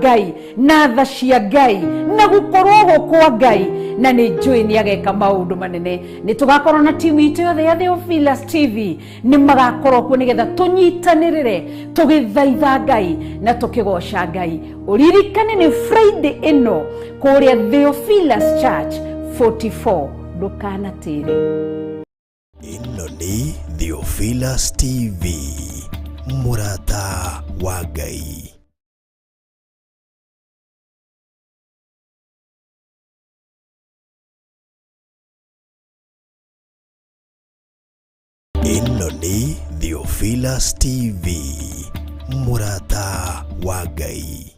Ngai na tha cia Ngai na gukorwo kwa Ngai, na nĩ njũĩ nĩ ageka maũndũ manene. Nĩ tũgakorwo na timu itũ yothe ya Theophilus TV, nĩ magakorwo kuo nĩgetha tũnyitanĩrĩre tũgĩthaitha Ngai na tũkĩgoca Ngai. Ũririkane nĩ Friday ĩno kũrĩa Theophilus Church 44, ndũkanatĩre. Ĩno nĩ Theophilus TV, mũrata wa Ngai. Ĩno nĩ Theophilus TV, mũrata wa Ngai.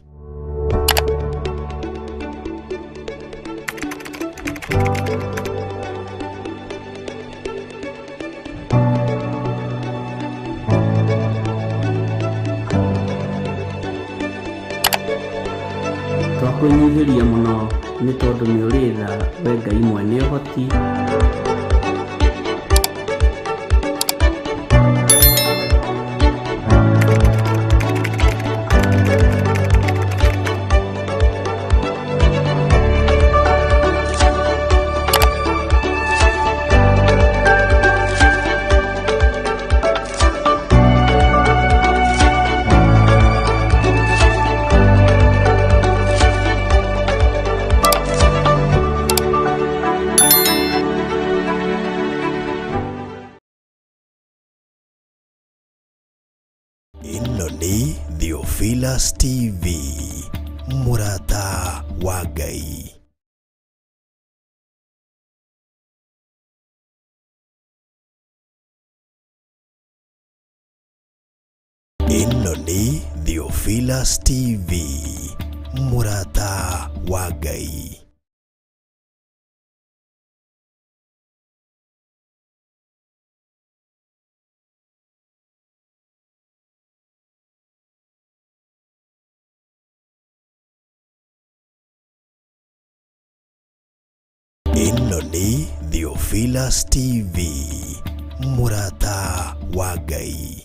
Twakwĩnyihĩria mũno nĩ tondũ nĩ ũrĩ tha, we Ngai mwene ũhoti. Ĩno nĩ Theophilus TV, mũrata wa Ngai. Ĩno nĩ Theophilus TV, mũrata wa Ngai. Ĩno nĩ Theophilus TV, mũrata wa Ngai.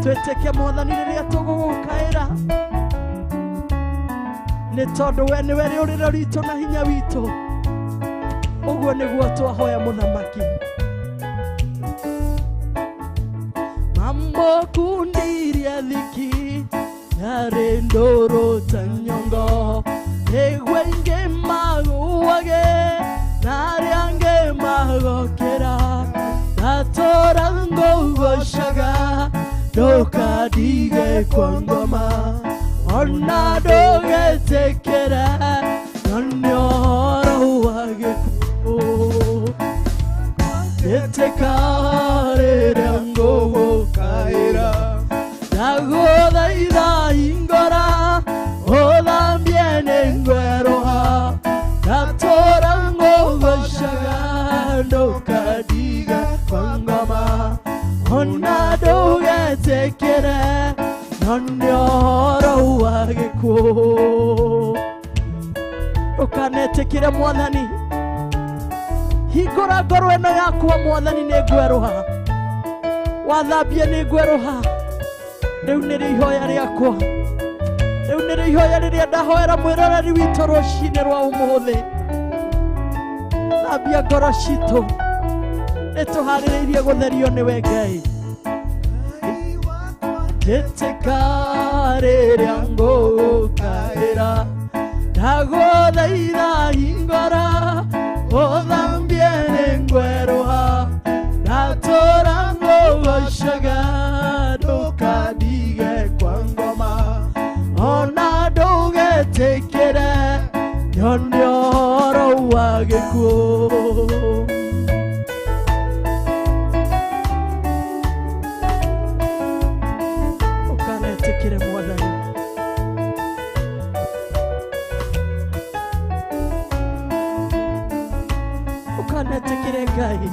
Twĩtĩkie Mwathani rĩrĩa tũgũgũkaĩra, nĩ tondũ we nĩwe rĩũrĩro ritũ na hinya witũ. Ũguo nĩguo twahoya mũthamaki. Mamũkundirie thiki yarĩ ndũrũ ta nyongo, nĩguo ingĩ magũage na arĩa angĩ magokĩra. Ndatũra ngũgocaga ndũkandige kwa ngoma, ona ndũgetĩkĩre none ũhoro wa gĩkuũ. Ĩtĩka rĩrĩa ngũgũkaĩra, ndagũthaitha hingũra ũthambie nĩ ngwerũha. Ndatũra ngũgocaga ndũkandige kwa ngoma, ona ndũgetĩkĩre none ũhoro wa gĩkuũ. Ndũkanetĩkĩre Mwathani, hingũra ngoro ĩno yakwa Mwathani, nĩ ngwerũha. Wathambie nĩ ngwerũha. Rĩu nĩrĩo ihoya rĩakwa. Rĩu nĩrĩo ihoya rĩrĩa ndahoera mwĩroreri witũ rũcinĩ rwa ũmũthĩ. Thambia ngoro citũ. Nĩtũharĩrĩirie gũtherio nĩwe Ngai. Njĩtĩka rĩrĩa ngũkaĩra, ndagũthaitha hingũra, ũthambie nĩ ngwerũha. Ndatũra ngũgocaga, ndũkandige kwa ngoma. Ona ndũgetĩkĩre nyone ũhoro wa gĩkuũ. Ũkanetĩkĩre Mwathani. Ũkanetĩkĩre Ngai.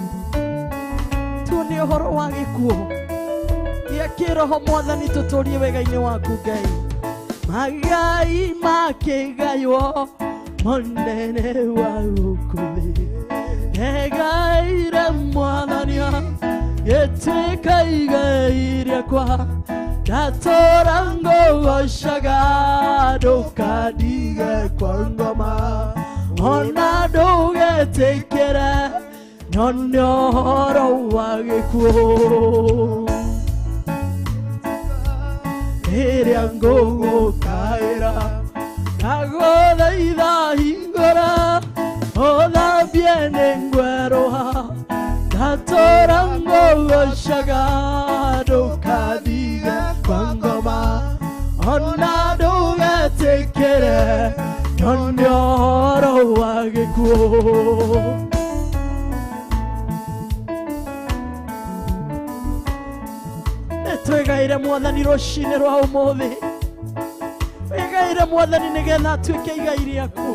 Tuone ũhoro wa gĩkuũ gĩa kĩroho Mwathani, tũtũrie wega-inĩ waku Ngai. Magai makĩgaywo mũnene wa gũkũ thĩ, egaire Mwathani gĩtuĩka igai rĩakwa. Ndatũra ngũgocaga, ndũkandige kwa ngoma. Ona ndũgetĩkĩre nyone ũhoro wa gĩkuũ. Rĩrĩa ngũgũkaĩra, ndagũthaitha hingũra, ũthambie nĩ ngwerũha. Ndatũra ngũgocaga, ndũkandige kwa ngoma. Ona ndũgetĩkĩre nyone ũhoro wa gĩkuũ. Nĩtwĩgaire Mwathani rũcinĩ rwa ũmũthĩ. Wĩgaire Mwathani nĩgetha atuĩke igai rĩaku,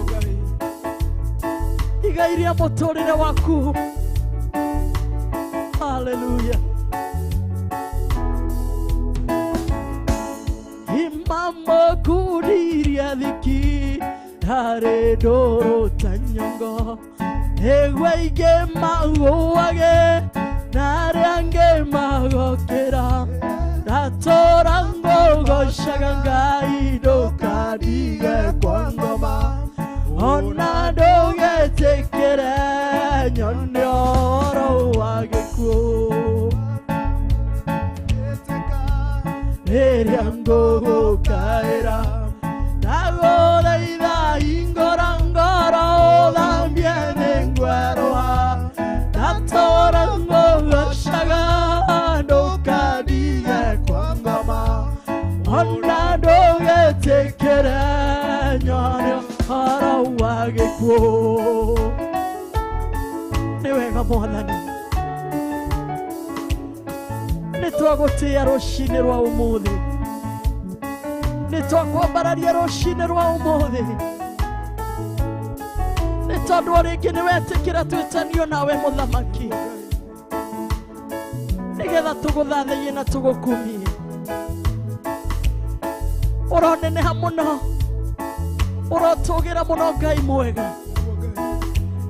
igai rĩa mũtũrĩre waku. Hallelujah. Imamo kuriria thiki ndarĩ ndũrũ ta nyongo. Nĩguo aingĩ magũage na arĩa angĩ magokĩra. Ndatũra ngũgocaga Ngai, ndũkandige kwa ngoma. Ona ndũgetĩkĩre nyone ũhoro wa gĩkuũ. Rĩrĩa ngũgũkaĩra, ndagũthaitha hingũra ngoro, ũthambie nĩ ngwerũha. Ndatũra ngũgocaga, ndũkandige kwa ngoma. Ona ndũgetĩkĩre nyone ũhoro wa gĩkuũ. Nĩ wega Mwathani, nĩtwagũtĩĩa rũcinĩ rwa ũmũthĩ. Nĩtwakwambararia rũcinĩ rwa ũmũthĩ. Nĩ tondũ o rĩngĩ nĩwetĩkĩra twĩtanio nawe Mũthamaki, nĩgetha tũgũthathaiye na tũgũkumie. Ũroneneha mũno, ũrotũgĩra mũno Ngai mwega,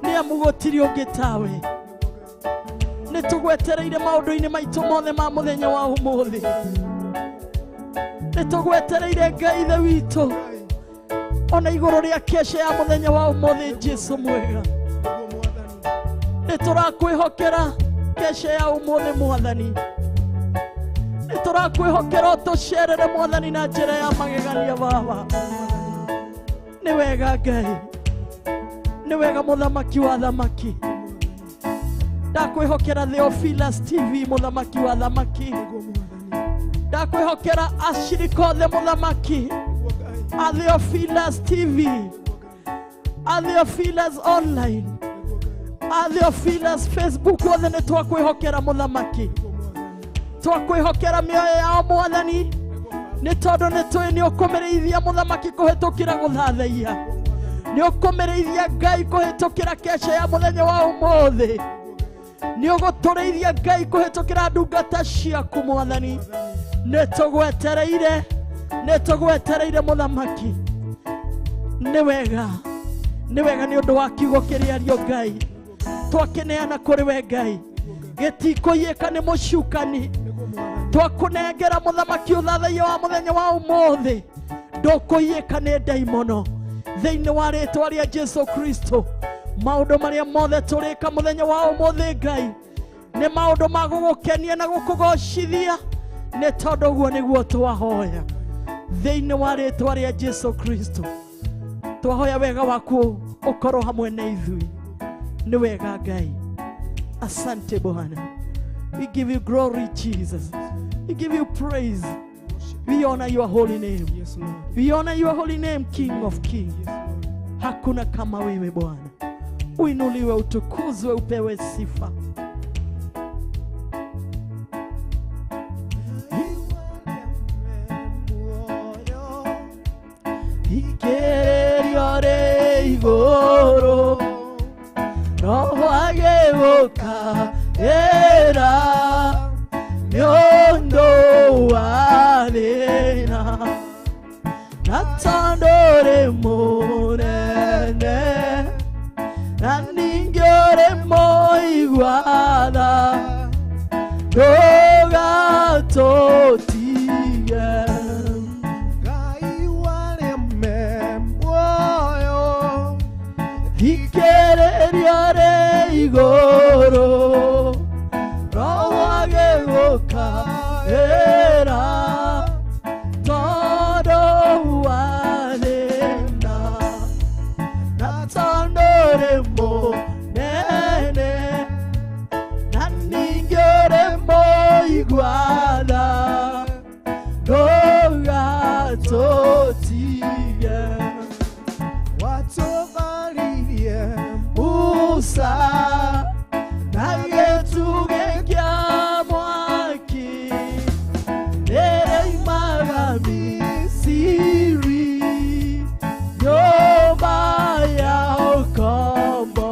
nĩ amu gũtirĩ ũngĩ tawe. Nĩtũgwetereire maũndũ-inĩ maitũ mothe ma mũthenya wa ũmũthĩ. Nĩtũgwetereire Ngai Ithe witũ ona igũrũ rĩa keca ya mũthenya wa ũmũthĩ. Jesũ mwega, nĩtũrakwĩhokera keca ya ũmũthĩ Mwathani. Nĩtũrakwĩhokera ũtũcerere Mwathani na njĩra ya magegania Baba. Nĩ wega Ngai, nĩ wega Mũthamaki wa thamaki. Ndakwĩhokera Theophilus TV Mũthamaki wa thamaki. Ndakwĩhokera ashirika othe Mũthamaki a Theophilus TV, a Theophilus Online, a Theophilus Facebook othe nĩtwakwĩhokera Mũthamaki. Twakwĩhokera mĩoyo yao Mwathani, nĩ tondũ nĩtũĩ nĩ ũkũmĩrĩithia Mũthamaki kũhĩtũkĩra gũthathaiya. Nĩ ũkũmĩrĩithia Ngai kũhĩtũkĩra keca ya mũthenya wa ũmũthĩ. Nĩ ũgũtũrĩithia Ngai kũhĩtũkĩra ndungata ciaku Mwathani. Nĩtũgwetereire, nĩtũgwetereire Mũthamaki. Nĩ wega, nĩ wega nĩ ũndũ wa kiugo kĩrĩa Ngai twakĩneana kũrĩ we Ngai. Gĩtikũiyĩka nĩ mũcukani, Twakunengera muthamaki uthathaiya wa muthenya wa umuthi ndukuyika ni ndaimono thiini wa ritwa ria Jesu Kristo. Maundu maria mothe turika muthenya wa umuthi Ngai ni maundu ma gugukenia na gukugocithia ni tondu uguo niguo twahoya thiini wa ritwa ria Jesu Kristo. Twahoya wega waku ukorwo hamwe na ithui. Ni wega Ngai. Asante Bwana. We give you glory, Jesus. We give you praise. We honor your holy name. Yes, Lord. We honor your holy name, King of Kings. Yes, Lord. Hakuna kama wewe Bwana. Uinuliwe, utukuzwe, upewe sifa. Ikererio re igoro roho agĩũka era nĩũndũ wa thĩna na tondũ ũrĩ mũnene na ningĩ ũrĩ mũigua tha ndũgatũtige. Ngai wareme muoyo Thikĩrĩria rĩ igũrũ roho agĩũka era tondũ wa thĩna na tondũ ũrĩ mũnene na ningĩ ũrĩ mũigua tha ndũgatũtige. Watũtharirie Musa na gĩtugĩ kĩa mwaki ĩrĩimaga Misiri nyũmba ya ũkombo.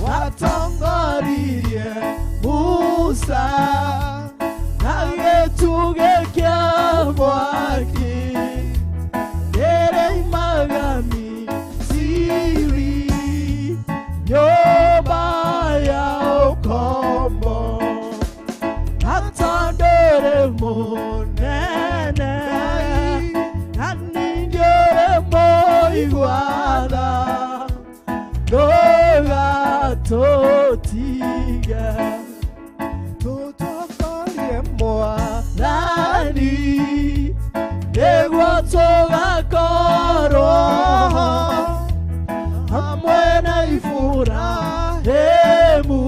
Watongoririe Musa na gĩtugĩ kĩa mwaki ĩrĩimaga Misiri nyũmba ya ũkombo. Na tondũ ũrĩ mũnene na ningĩ ũrĩ mũigua tha ndũgatũtige. Tũtongorie Mwathani Nĩguo tũgakorwo hamwe na Iburahĩmu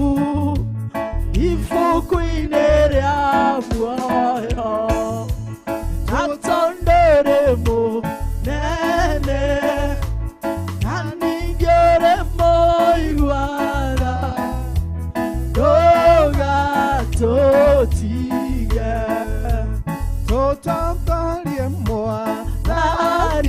ibuku-inĩ rĩa muoyo. Na tondũ ũrĩ mũnene na ningĩ ũrĩ mũigua tha ndũgatũtige. Tũtongorie Mwathani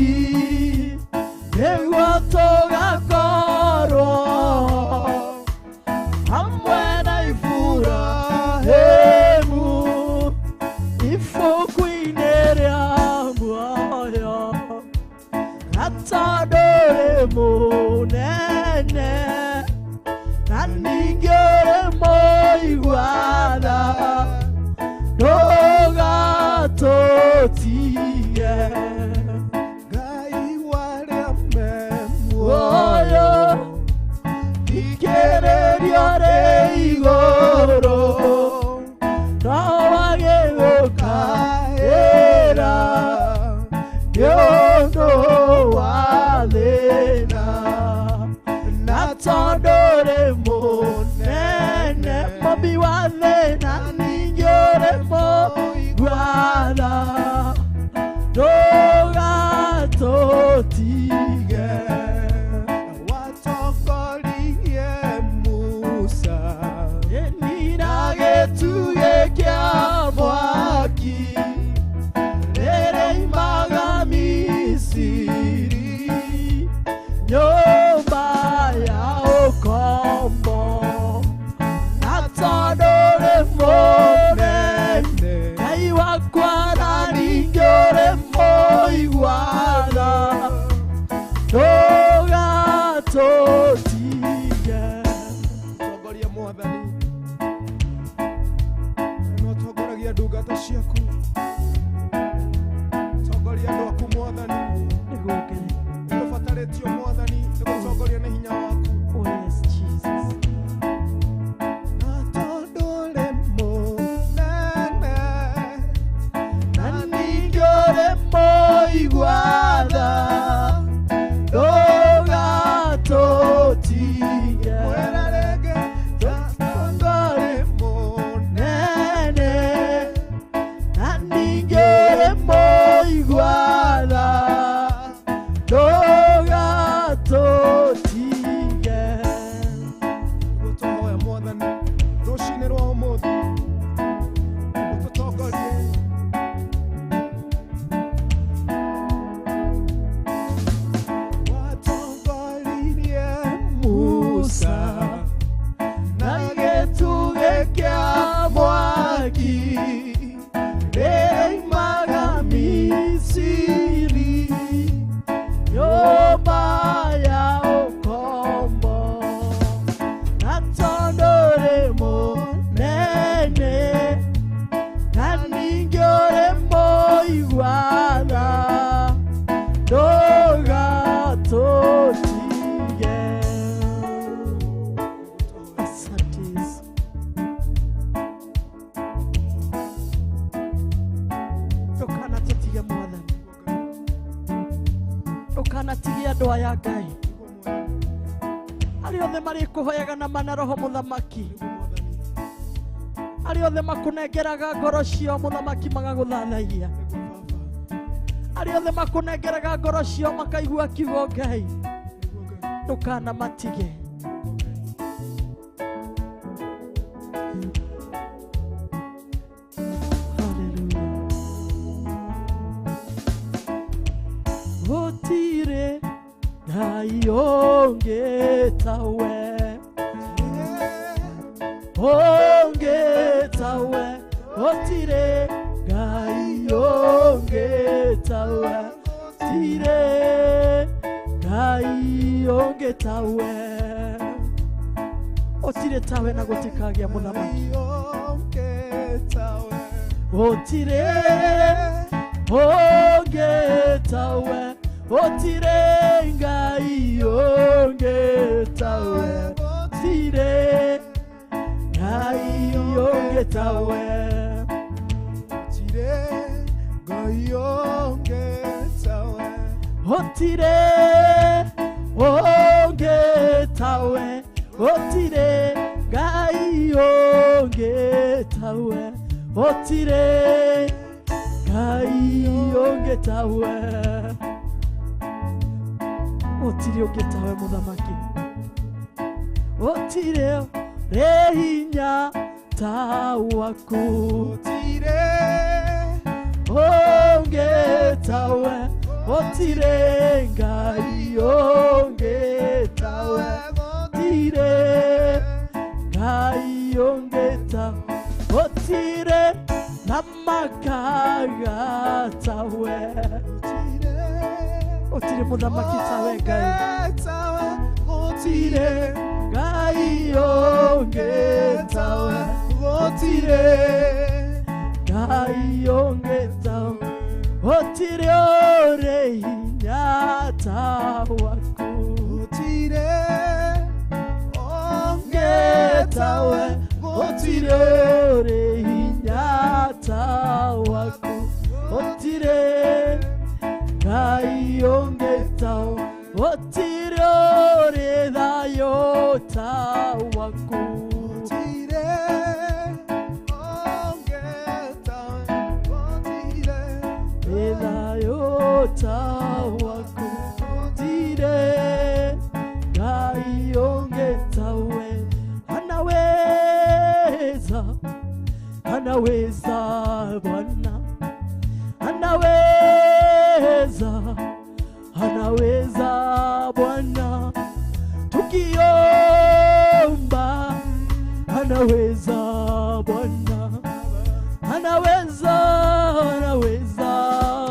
Ndungata ciaku tongoria andũ aku Mwathani Nĩguo Ngai. Nĩtũbatarĩtio Mwathani nĩgũtongorio nĩ hinya waku. Oh yes, Jesus. Na tondũ ũrĩ mũnene Na ningĩ ũrĩ mũigua tha, ndũgatũtige. Mwĩre rĩngĩ na tondũ ũrĩ mũnene Nene, na ningĩ ũrĩ mũigua tha, ndũgatũtige. Nĩguo twahoya Mwathani rũcinĩ rwa ũmũthĩ ũtũtongorie. Watongoririe Musa Na gĩtugĩ kĩa mwaki rĩimaga Misiri, nyũmba ya ũkombo. Na tondũ ũrĩ mũnene, na ningĩ ũrĩ mũigua tha, ndũgatũtige. Asante Yesu. Ndũkanatũtige Mwathani, ndũkanatige andũ aya Ngai, arĩa othe marĩkũhoyaga na mana roho mũthamaki, arĩa othe makũnengeraga ngoro ciao mũthamaki magagũthathaia, arĩa othe makũnengeraga ngoro ciao makaigua kiugo Ngai, ndũkanamatige. Hallelujah. Gũtirĩ Ngai ũngĩ tawe, ũngĩ tawe, gũtirĩ Ngai ũngĩ tawe, gũtirĩ Ngai ũngĩ tawe, gũtirĩ tawe na gũtikagĩa mũthamaki. Gũtirĩ ũngĩ tawe, gũtirĩ Ngai ũngĩ tawe, gũtirĩ Ngai ũngĩ tawe. Gũtirĩ ũngĩ tawe, gũtirĩ Ngai ũngĩ tawe, gũtirĩ Ngai ũngĩ tawe, gũtirĩ ũngĩ tawe mũthamaki, gũtirĩ ũrĩ hinya ta waku, ũngĩ tawe, gũtirĩ Ngai ũngĩ tawe, gũtirĩ Ngai ũngĩ tawe, gũtirĩ namakaga tawe, gũtirĩ mũthamaki tawe Ngai, gũtirĩ Ngai ũngĩ tawe, gũtirĩ Ngai ũngĩ tawe, gũtirĩ ũrĩ hinya ta waku, ũngĩ tawe, gũtirĩ ũrĩ hinya ta waku, gũtirĩ Ngai ũngĩ tawe, gũtirĩ ũrĩ thayũ ta waku, ĩ thayũ ta waku, gũtirĩ Ngai ũngĩ tawe. Anaweza, anaweza Bwana, anaweza, anaweza Bwana, tukiomba anaweza Bwana, anaweza, anaweza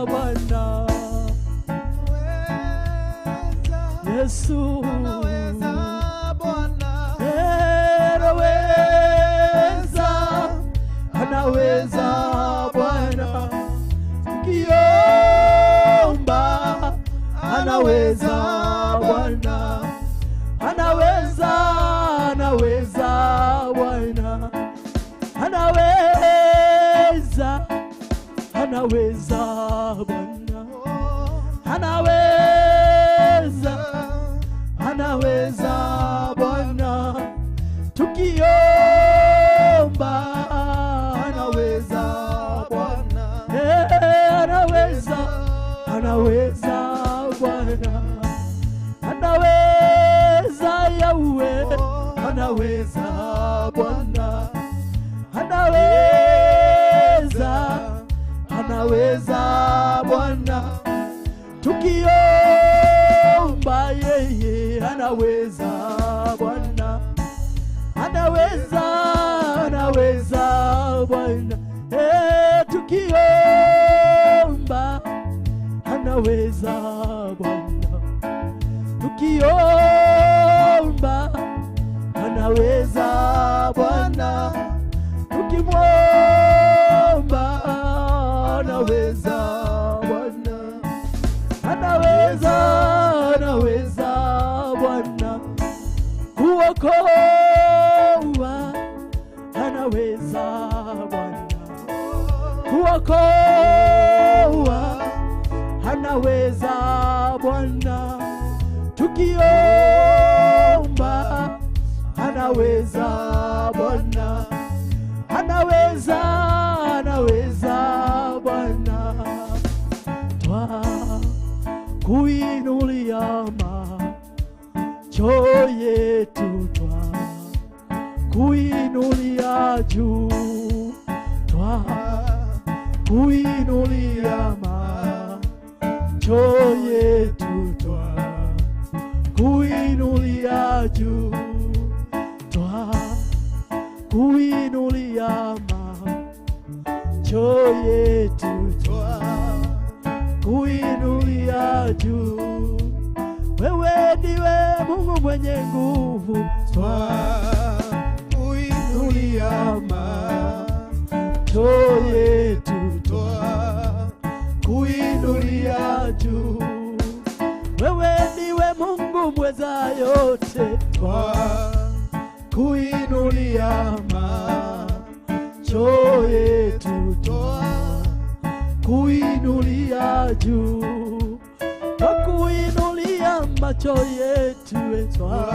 Bwana. Yesu Anaweza Bwana, anaweza, anaweza anaweza Bwana, anaweza, anaweza Bwana, anaweza, anaweza Bwana, anaweza, anaweza Bwana, tukiomba anaweza Bwana, anaweza, anaweza Bwana, anaweza Yahweh, anaweza Bwana, anaweza, anaweza Bwana, tukiomba yeye anaweza Bwana, anaweza, anaweza Bwana, tukiomba anaweza Bwana, tukiomba anaweza Bwana, tukimwomba anaweza Bwana, anaweza, anaweza Bwana, kuokoa anaweza Bwana, kuokoa anaweza Bwana, tukiomba anaweza Bwana, anaweza, anaweza Bwana, twa kuinulia macho yetu, twa kuinulia juu, twa kuinulia macho yetu, twa kuinulia juu, twa kuinulia macho yetu, twa kuinulia juu. Wewe ndiwe Mungu mwenye nguvu, twa kuinulia macho yetu, twa kuinulia juu. Wewe ndiwe Mungu mweza yote, twa kuinulia macho yetu, twa kuinulia juu, twa kuinulia macho yetu, twa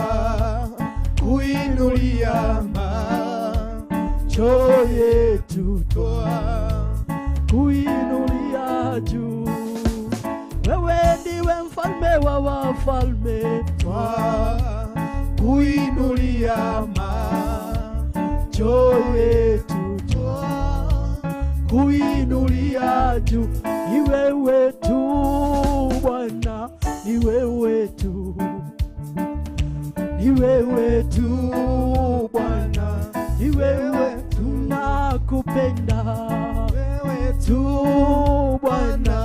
kuinulia macho yetu, twa kuinulia juu. Wewe ndiwe mfalme wa wafalme, twa kuinulia macho yetu, twa kuinulia juu. Ni wewe tu Bwana, ni wewe tu, ni wewe tu Bwana, ni wewe tunakupenda, wewe tu Bwana,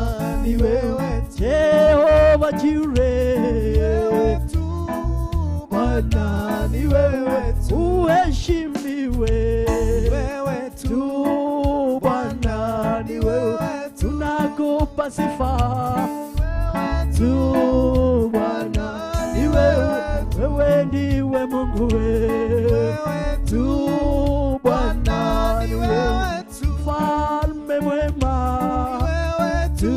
ni wewe Jehova Jireh, wewe tu Bwana, ni wewe tu, uheshimiwe, wewe tu tu Bwana, ni wewe tunakupa sifa, tu Bwana, ni wewe, wewe ndiwe Mungu wewe tu Bwana, ni wewe tu, mfalme mwema, wewe tu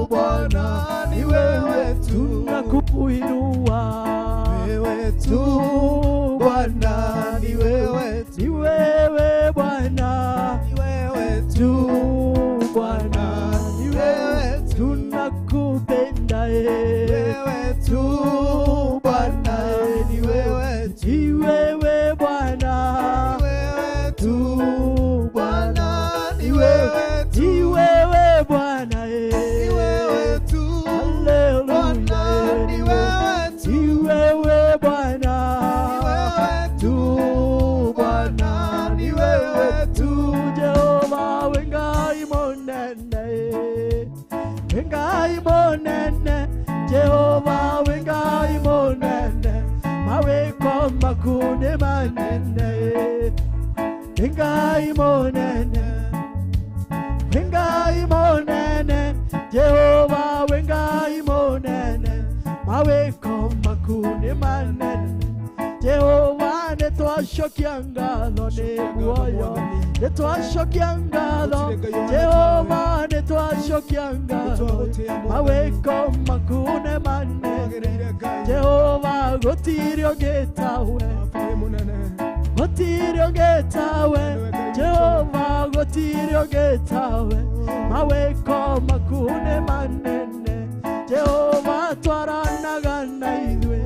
Bwana, ni wewe tu, tunakuinua, wewe tu Bwana, ni wewe tu, ni wewe Bwana, ni wewe tu Bwana, ni wewe tunakupenda, wewe tu Bwana, ni wewe tu, ni wewe Bwana, wewe tu Bwana, ni wewe tu, ni wewe Bwana, ni wewe tu Haleluya, Bwana, ni wewe tu, ni wewe Bwana, ni wewe tu Bwana, ni wewe tu Jehova wengai monene, wengai monene, Jehova wengai monene, maweko makune manene, wengai monene, wengai monene, Jehova wengai monene. nĩ manene Jehova nĩ twacokia ngatho nĩ muoyo nĩ twacokia ngatho Jehova nĩ twacokia ngatho mawĩko maku nĩ manene Jehova gũtirĩ ũngĩ tawe gũtirĩ ũngĩ tawe Jehova gũtirĩ ũngĩ tawe mawĩko maku nĩ manene Jehova twaranaga na ithuĩ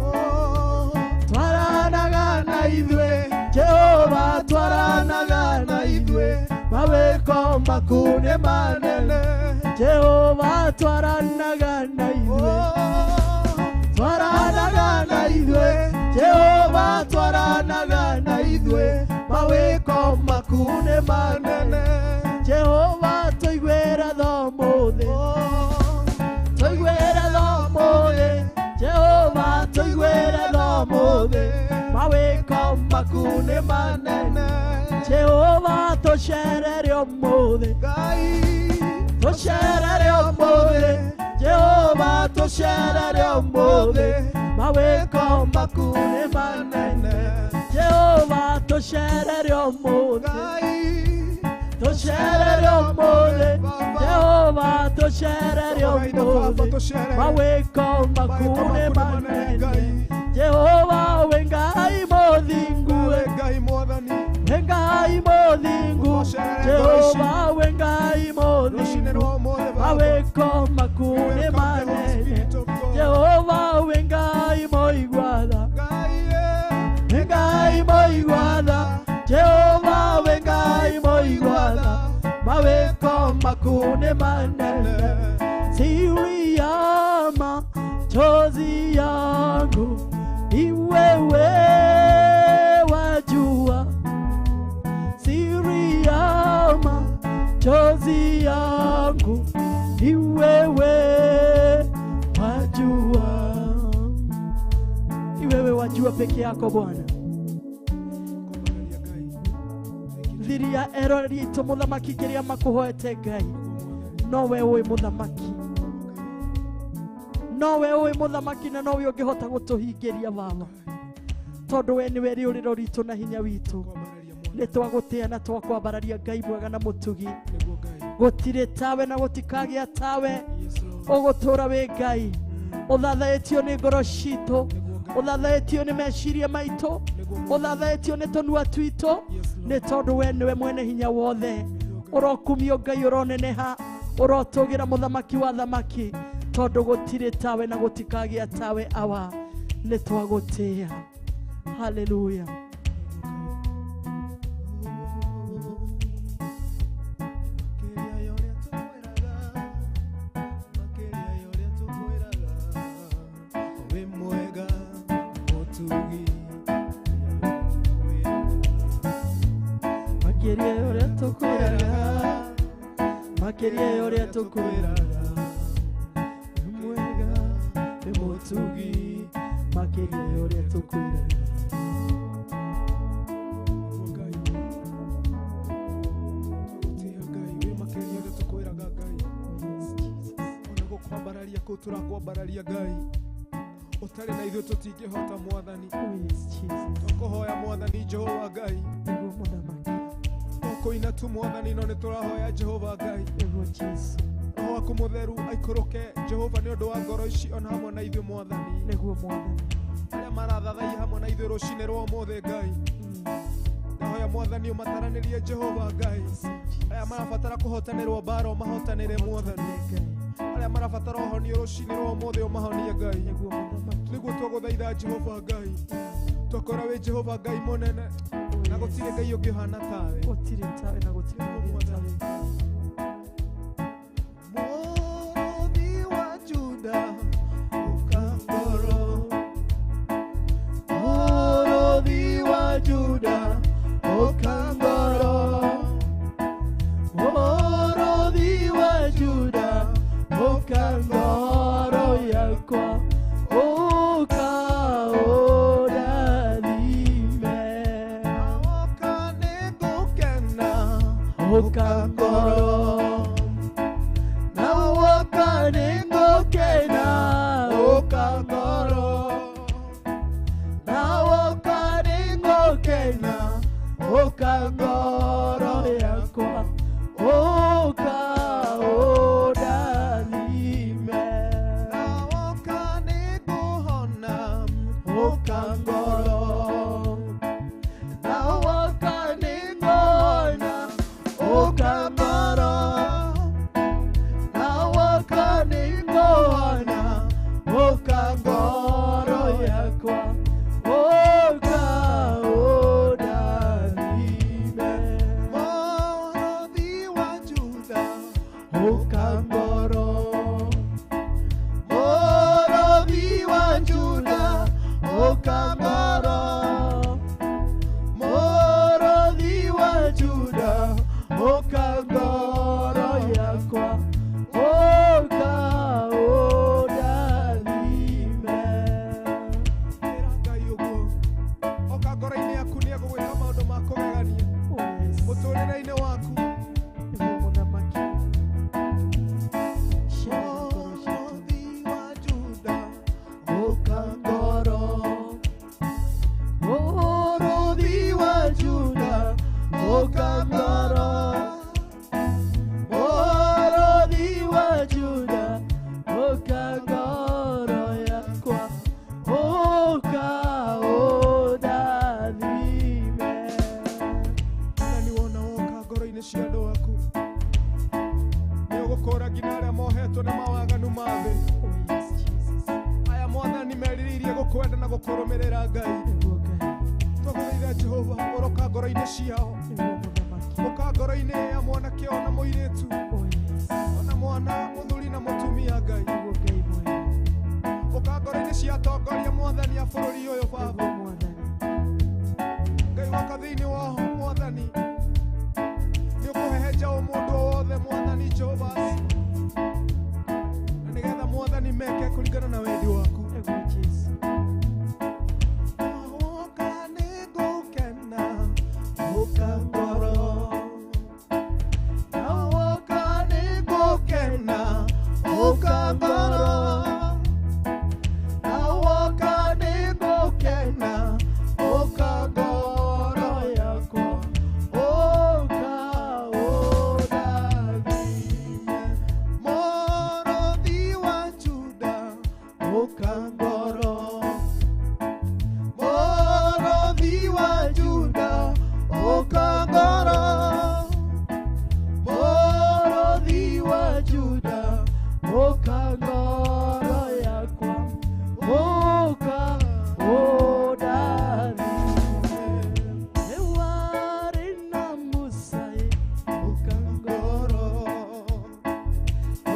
twaranaga na ithuĩ Jehova twaranaga na ithuĩ mawĩko maku nĩ manene Jehova twaranaga na ithuĩ twaranaga na ithuĩ Jehova twaranaga na ithuĩ mawĩko maku nĩ manene Jehova tũiguĩra tha ũmũthĩ tũiguĩra tha ũmũthĩ Jehova tũiguĩra tha ũmũthĩ mawĩko maku nĩ manene Jehova tũcerere ũmũthĩ tũcerere ũmũthĩ Jehova tũcerere ũmũthĩ mawĩko maku nĩ manene Jehova tũcerere ũmũthĩ tũcerere ũmũthĩ Jehova tũcerere ũmũthĩ mawĩko maku nĩ manene Jehova wĩ Ngai mũthingu wĩ Ngai mũthingu Jehova wĩ Ngai mũthingu mawĩko maku nĩ manene Jehova wĩ Ngai mũigua tha wĩ Ngai mũigua tha Jehova wĩ Ngai mũigua tha mawĩko maku nĩ manene siri ya machozi yangu ni wewe wajua siri ya machozi yangu ni wewe wajua ni wewe wajua peke yako Bwana thiri ya erori itũ mũthamaki kĩrĩa makũhoete Ngai nowe ũĩ mũthamaki nowe ũĩ mũthamaki na nowe ũngĩhota gũtũhingĩria Baba tondũ we nĩwe rĩũrĩro ritũ na hinya witũ nĩ twagũtĩa na twakwambararia Ngai mwega na mũtugi gũtirĩ tawe na gũtikagĩa tawe ũgũtũra wĩ Ngai ũthathaĩtio nĩ ngoro citũ ũthathaĩtio nĩ meciria maitũ ũthathaĩtio nĩ tũnua twitũ nĩ tondũ we nĩwe mwene hinya wothe ũrokumio Ngai ũroneneha ũrotũgĩra mũthamaki wa thamaki tondũ gũtirĩ tawe na gũtikagĩa tawe awa nĩ twagũtĩa haleluya makĩria ya ũrĩa tũkwĩraga wĩ mwega wĩ mũtugi makĩria ya ũrĩa tũkwĩraga Ona gũkwambararia kũu tũrakwambararia Ngai ũtarĩ na ithuĩ tũtingĩhota Mwathani tũkũhoya Mwathani Jehova Ngai nĩguo mũthamaki tũkũina tu Mwathani no nĩ tũrahoya Jehova Ngai nĩguo Jesũ Roho waku mũtheru aikũrũke Jehova nĩ ũndũ wa ngoro ici ona hamwe na ithuĩ Mwathani nĩguo Mwathani arĩa marathathaiya hamwe na ithuĩ rũcinĩ rwa ũmũthĩ Ngai ndahoya Mwathani ũmataranĩrie Jehova Ngai arĩa marabatara kũhotanĩrwo mbara ũmahotanĩre Mwathani arĩa marabatara ũhonio rũcinĩ rwa ũmũthĩ ũmahonie Ngai nĩguo mũthamaki nĩguo twagũthaitha Jehova Ngai twakora wĩ Jehova Ngai mũnene na gũtirĩ Ngai ũngĩ ũhana tawe gũtirĩ tawe na gũtikagĩa tawe Mũrũthi wa Juda ũka ngoro Mũrũthi wa Juda ũka ngoro Mũrũthi wa Juda ũka ngoro yakwa ũka ũrathime Woka nĩngũkena ũka ngoro na woka nĩngũkena ũka ngoro Ũka ngoro yakwa, ũka ũndathime. Na woka nĩngũhona, Ũka ngoro, na woka nĩngũhona, ũka ngoro, na woka nĩngũhona, ũka ngoro yakwa, ũka ũndathime. Mũrũthi wa Juda, Ũka ngoro, Mũrũthi wa Juda, ũka ngoro, Mũrũthi wa Juda, ũka ngoro yakwa, ũka ũndathime. Ĩra Ngai ũguo. Oka ngoro-inĩ yaku nĩegũgwĩka maũndũ ma kũgegania Oh, yes. mũtũrĩre-inĩ waku. Nĩguo mũthamaki. Ciana ngoro citũ. Mũrũthi wa Juda, Ũka ngoro, Mũrũthi wa Juda, ũka ngoro, Mũrũthi wa Juda, ũka ngoro yakwa, ũka ũndathime. Mwathani wona woka ngoro-inĩ cia andũ aku, nĩũgũkũũra nginya arĩa mohetwo nĩ mawaganu ma thĩ. Oh, yes, Jesus. Aya Mwathani merirĩirie gũkwenda na gũkũrũmĩrĩra Ngai. Nĩguo Ngai. Twagũthaitha Jehova, ũroka ngoro-inĩ ciao, Nĩguo mũthamaki. ũka ngoro-inĩ ya mwanake ona mũirĩtu, Oh, yes. ona mwana mũthuri na mũtumia Ngai. Nĩguo Ngai mwene. Ũka ngoro-inĩ cia atongoria Mwathani a bũrũri ũyũ Baba. Nĩguo Mwathani. Ngai woka thĩinĩ wao Mwathani, nĩũkũhehenja o mũndũ o wothe Mwathani Jehova, na nĩgetha Mwathani meke kũringana na wendi waku. Nĩguo Jesu. Woka nĩngũkena, Ũka ngoro, na woka nĩngũkena, ũka ngoro, na woka nĩngũkena, ũka ngoro yakwa, ũka ũndathime. Mũrũthi wa Juda, Ũka ngoro, Mũrũthi wa Juda, ũka ngoro, Mũrũthi wa Juda, ũka ngoro yakwa, ũka ũndathime. Nĩ warĩ na Musa, ũka ngoro,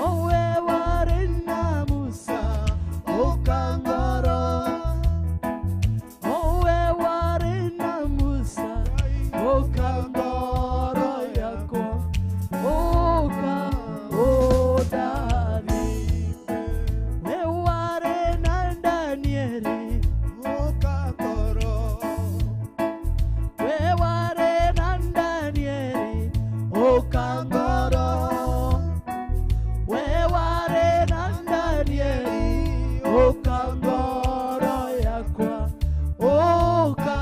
Owe warĩ na Musa, ũka ngoro, Owe warĩ na Musa, ũka ngoro yakwa, ũka ũndathime. We warĩ na Danieli, ũka ngoro, we warĩ na Danieli, ũka ngoro, we warĩ na Danieli, ũka ngoro yakwa, ũka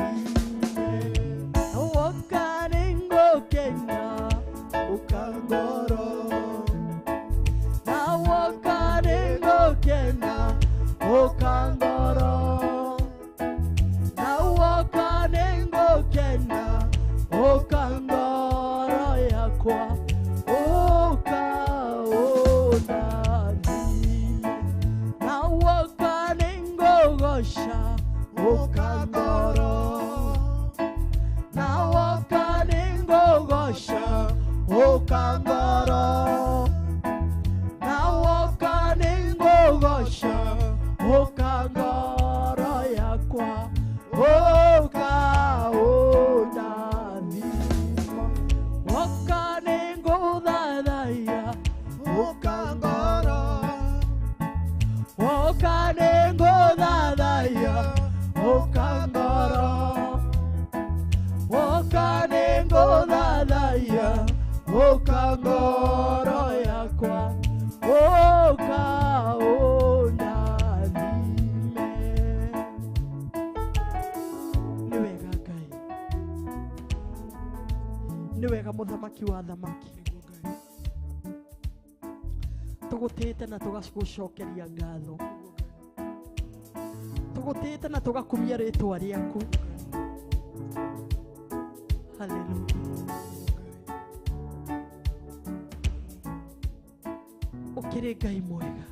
ũndathime. Woka nĩngũkena, ũka ngoro, na woka nĩngũkena, ũka ngoro, na woka nĩngũkena, ũka ngoro yakwa, ũka ũndathime. Na woka nĩngũgoca, ũka ngoro, na woka nĩngũgoca, ũka ngoro, na woka nĩngũgoca, ũka ngoro yakwa, ũka ũndathime. Woka nĩngũthathaiya, ũka ngoro, woka nĩngũthathaiya, ũka ngoro, woka nĩngũthathaiya, ũka ngoro yakwa, ũka ũndathime. Nĩ wega Nĩ wega mũthamaki wa thamaki. Tũgũtĩĩte na tũgagũcokeria ngatho. Tũgũtĩĩte na tũgakumia rĩtwa rĩaku. Hallelujah. Ũkĩrĩ Ngai mwega.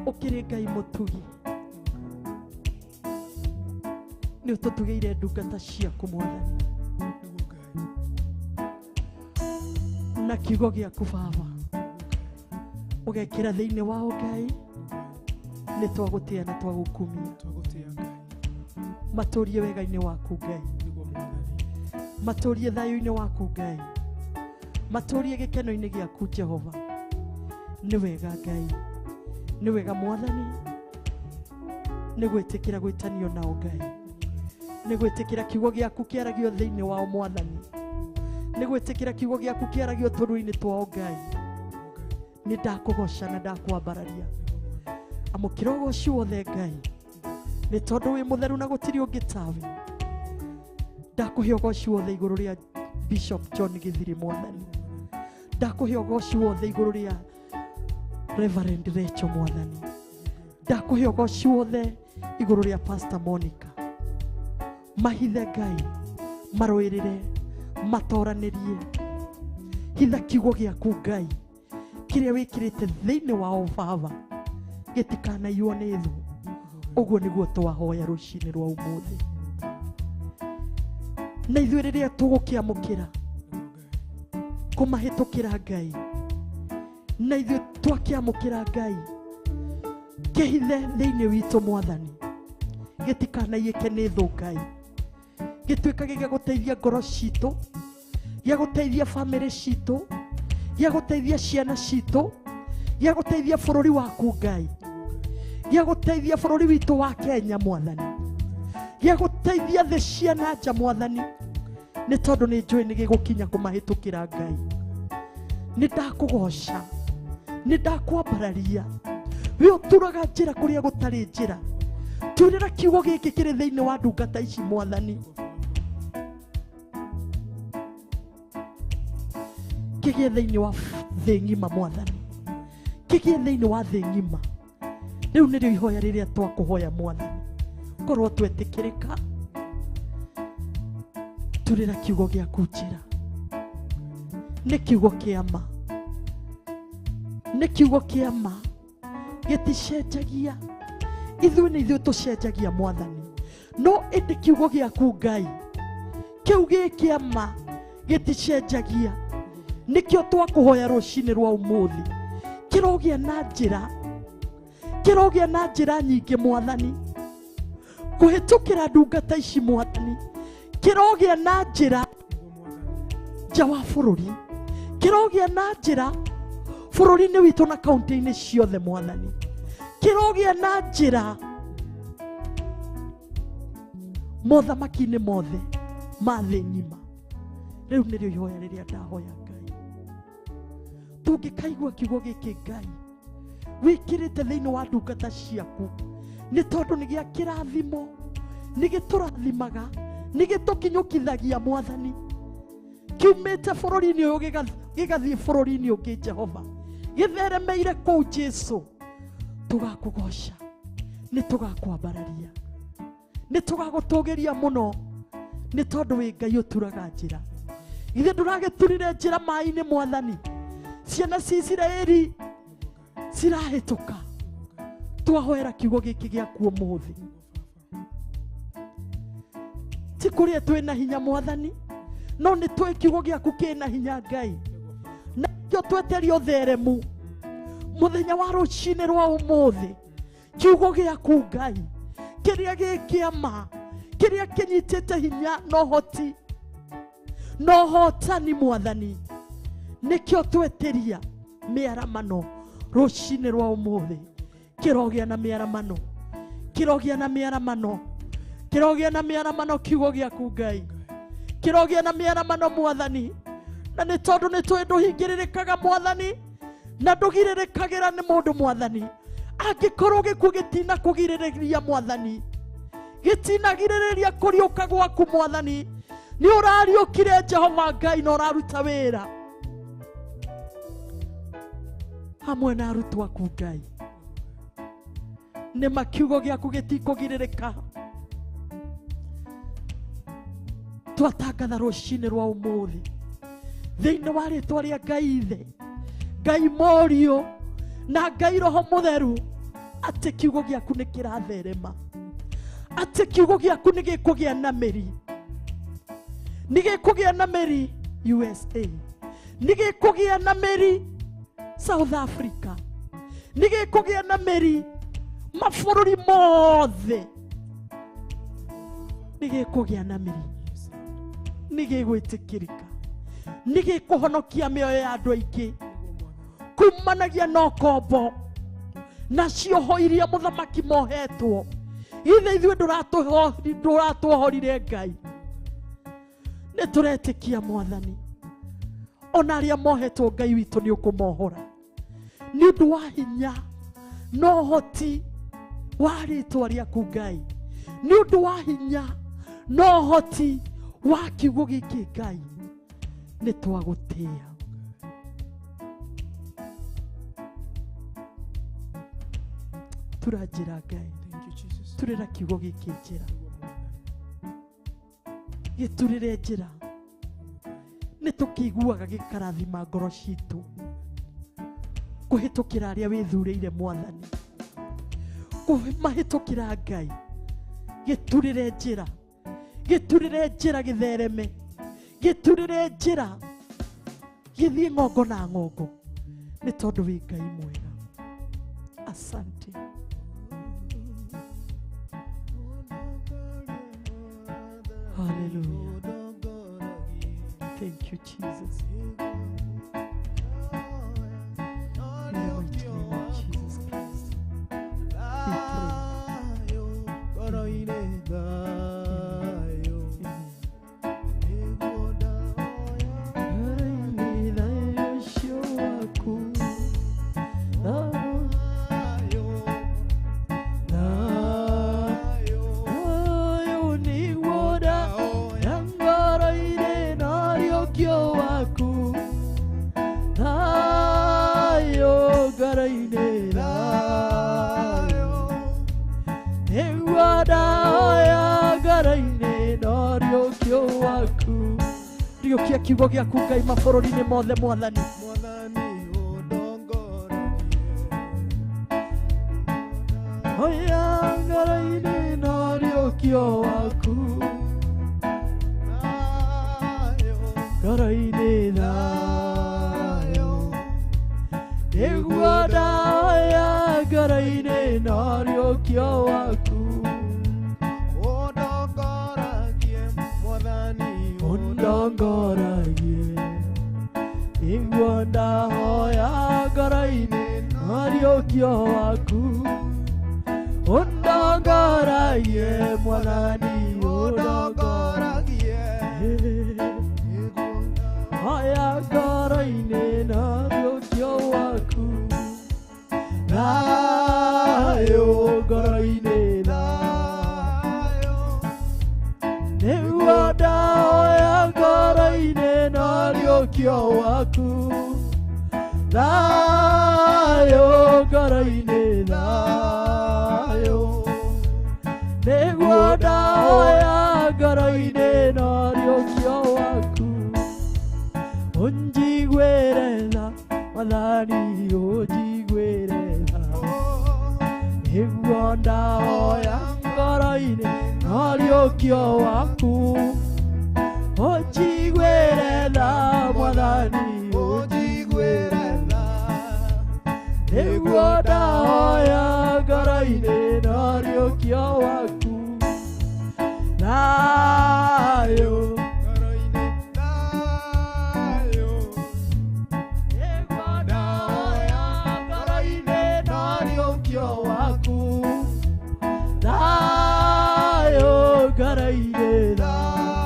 Ũkĩrĩ Ngai mũtugi. Nĩ ũtũtugĩire ndungata ciaku mwathani. Na kiugo gĩaku baba ũgekĩra thĩinĩ wao Ngai. Nĩ twagũtĩĩa na twagũkumia. Matũrie wega-inĩ waku Ngai. Matũrie thayũ-inĩ waku Ngai. Matũrie gĩkeno-inĩ gĩaku Jehova. Nĩ wega Ngai. Nĩ wega mwathani. Nĩ gwĩtĩkĩra gwĩtanio nao Ngai. Nĩ gwĩtĩkĩra kiugo gĩaku kĩaragio thĩinĩ wao mwathani. Nĩ gwĩtĩkĩra kiugo gĩaku kĩaragio tũrũinĩ twao Ngai. Nĩ ndakũgoca na ndakwambararia. Amũkĩra ũgoci wothe Ngai. Nĩ tondũ wĩ mũtheru na gũtirĩ ũngĩ tawe. Ndakũhe ũgoci wothe igũrũ rĩa Bishop John Githiri mwathani. Ndakũhe ũgoci wothe igũrũ rĩa Reverend Rachel mwathani. Ndakũhe ũgoci wothe igũrũ rĩa Pastor Monica. Mahithe Ngai, marũĩrĩre, matoranĩrie. Hitha kiugo gĩaku Ngai kĩrĩa wĩkĩrĩte thĩinĩ wao baba gĩtikanaiywo nĩ thũ. Ũguo nĩguo twahoya rũcinĩ rwa ũmũthĩ. Na ithuĩ rĩrĩa tũgũkĩamũkĩra kũmahĩtũkĩra Ngai, na ithuĩ twakĩamũkĩra Ngai kĩhithe thĩinĩ witũ mwathani, gĩtikanaiyĩke nĩ thũ Ngai. Gĩtuĩkage gĩa gũteithia ngoro citũ, gĩa gũteithia bamĩrĩ citũ, gĩa gũteithia ciana citũ, gĩa gũteithia bũrũri waku Ngai, gĩa gũteithia bũrũri witũ wa Kenya mwathani, gĩa gũteithia thĩ cia na nja mwathani. Nĩ tondũ nĩ njũĩ nĩ gĩgũkinya kũmahĩtũkĩra Ngai. Nĩ ndakũgoca, nĩ ndakwambararia. We ũturaga njĩra kũrĩa gũtarĩ njĩra. Turĩra kiugo gĩkĩ kĩrĩ thĩinĩ wa ndungata ici mwathani. Kĩgĩe thĩinĩ wa thĩ ng'ima mwathani. Kĩgĩe thĩinĩ wa thĩ ng'ima. Rĩu nĩrĩo ihoya rĩrĩa twakũhoya mwathani. Korwo twetĩkĩrĩka, turĩra kiugo gĩaku njĩra. Nĩ kiugo kĩa ma. Nĩ kiugo kĩa ma. Gĩticenjagia. Ithuĩ nĩ ithuĩ tũcenjagia mwathani. No ĩndĩ kiugo gĩaku Ngai kĩu gĩ kĩa ma gĩticenjagia. Nĩkĩo twakũhoya rũcinĩ rwa ũmũthĩ. Kĩrogĩa na njĩra. Kĩrogĩa na njĩra nyingĩ mwathani. Kũhĩtũkĩra ndungata ici mwathani. Kĩrogĩa na njĩra nja wa bũrũri. Kĩrogĩa na njĩra bũrũri-inĩ witũ na kaunti-inĩ ciothe mwathani. Kĩrogĩa na njĩra mothamaki-inĩ mothe ma thĩ ng'ima. Rĩu nĩrĩo ihoya rĩrĩa ndahoya Ngai. Tũngĩkaigua kiugo gĩkĩ Ngai wĩkĩrĩte thĩinĩ wa ndungata ciaku, nĩ tondũ nĩ gĩa kĩrathimo, nĩ gĩtũrathimaga, nĩ gĩtũkinyũkithagia mwathani. Kiumĩte bũrũri-inĩ ũyũ gĩgathiĩ bũrũri-inĩ ũngĩ Jehova, gĩtheremeire kũu Jesu. Tũgakũgoca, nĩ tũgakwambararia, nĩ tũgagũtũgĩria mũno, nĩ tondũ wĩ Ngai ũturaga njĩra. Githĩ ndũragĩturire njĩra maĩ-inĩ mwathani? Ciana cia Isiraeli cirahĩtũka. Twahoera kiugo gĩkĩ gĩaku ũmũthĩ. Ti kũrĩa twĩna hinya mwathani, no nĩ tũĩ kiugo gĩaku kĩna hinya Ngai. Na kĩo tweteria ũtheremu mũthenya wa rũcinĩ rwa ũmũthĩ. Kiugo gĩaku Ngai kĩrĩa gĩ kĩa ma, kĩrĩa kĩnyitĩte hinya na ũhoti na ũhotani mwathani, nĩkĩo tweteria mĩaramano rũcinĩ rwa ũmũthĩ. Kĩrogĩa na mĩaramano, kĩrogĩa na mĩaramano, kĩrogĩa na mĩaramano kiugo gĩaku Ngai, kĩrogĩa na mĩaramano mwathani. Na nĩ tondũ nĩ tũĩ ndũhingĩrĩrĩkaga mwathani, na ndũgirĩrĩkagĩra nĩ mũndũ mwathani. Angĩkorwo gĩkuũ gĩtinakũgirĩrĩria mwathani, Gĩtinagirĩrĩria kũriũka gwaku Mwathani. Nĩ ũrariũkire Jehova Ngai na ũraruta wĩra hamwe na arutwo aku Ngai. Nĩ ma kiugo gĩaku gĩtikũgirĩrĩka. Twatangatha rũcinĩ rwa ũmũthĩ thĩinĩ wa rĩtwa rĩa Ngai Ithe, Ngai Mũriũ na Ngai Roho Mũtheru, atĩ kiugo gĩaku nĩ kĩratherema, atĩ kiugo gĩaku nĩ gĩkũgĩa na mĩri, nĩ gĩkũgĩa na mĩri USA, nĩ gĩkũgĩa na mĩri South Africa, nĩ gĩkũgĩa na mĩri mabũrũri mothe, nĩ gĩkũgĩa na mĩri, nĩ gĩgwĩtĩkĩrĩka, nĩ gĩkũhonokia mĩoyo ya andũ aingĩ kumanagia na ũkombo na cioho iria mũthamaki mohetwo. Ithe ithuĩ ndũratũhorire Ngai. Nĩ tũretĩkia Mwathani, ona arĩa mohetwo Ngai witũ nĩ ũkũmohora nĩ ũndũ wa hinya na ũhoti wa rĩtwa rĩaku Ngai, nĩ ũndũ wa hinya na ũhoti wa kiugo gĩkĩ Ngai, nĩ twagũtĩĩa. Tura njĩra Ngai, turĩra kiugo gĩkĩ njĩra, gĩturĩre njĩra, nĩ tũkĩiguaga gĩkarathima ngoro citũ kũhĩtũkĩra arĩa wĩthurĩire Mwathani, kũmahĩtũkĩra Ngai. Gĩturĩre njĩra, gĩturĩre njĩra gĩthereme, gĩturĩre njĩra gĩthiĩ ng'ongo na ng'ongo, nĩ tondũ wĩ Ngai mwega. Asante. Hallelujah. Thank you, Jesus. In the mighty name of Jesus Christ, we pray. Riũkia kiugo gĩaku Ngai mabũrũri-inĩ mothe Mwathani. Oya ngoro-inĩ na ũriũkio waku, ngoro-inĩ thayũ, nĩguo ndahoya ngoro-inĩ na ũriũkio waku. Ũndongoragie, nĩguo ndahoya ngoro-inĩ na ũriũkio waku. Ũndongoragie Mwathani, ũndongoragie, hoya ngoro-inĩ na ũriũkio waku. Thayũ ngoro-inĩ thayũ, nĩguo ndahoya ngoro-inĩ na ũriũkio waku. Thayũ ngoro-inĩ thayũ, nĩguo ndahoya ngoro-inĩ na ũriũkio waku. Ũnjiguĩre tha Mwathani, ũnjiguĩre tha, nĩguo ndahoya ngoro-inĩ na ũriũkio waku. Ũnjiguĩre tha Mwathani, ũnjiguĩre tha, nĩguo ndahoya ngoro-inĩ na ũriũkio waku. Thayũ ngoro-inĩ thayũ, nĩguo ndahoya ngoro-inĩ na ũriũkio waku. Thayũ ngoro-inĩ thayũ,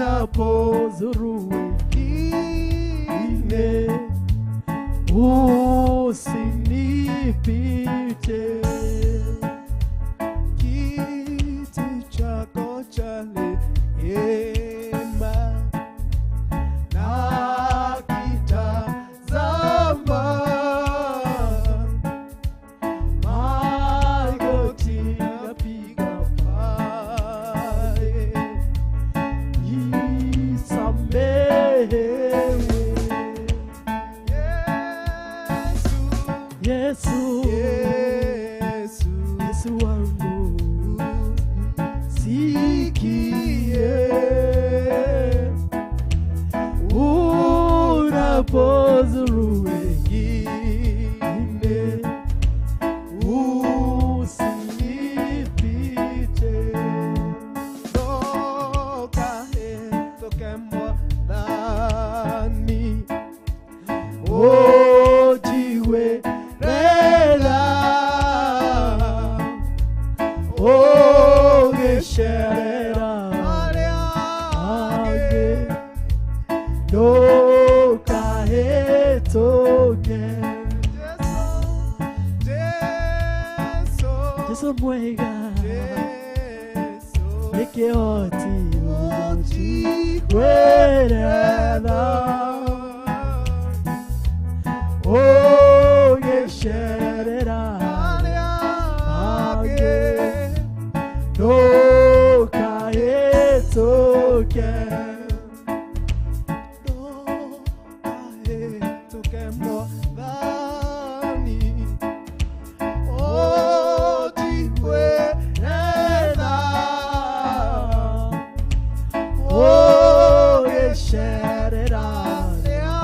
Unapozuru wengine usinipite. Kiti chako cha rehema nakitazama, magoti napiga pale nisamehewe. Yesu, Yesu, Yesu, Yesu wangu sikie, unapozuru wengine usinipite. Toke mwathani Ojiwe rela ogesherera arĩa angĩ ndũkahĩtũke. Jesu, Jesu mwega Jesu, nĩ kĩhoti ũnjiguĩre tha, ũgĩcerera arĩa angĩ ndũkahĩtũke. Ndũkahĩtũke mwathani ũnjiguĩre tha, ũgĩcerera arĩa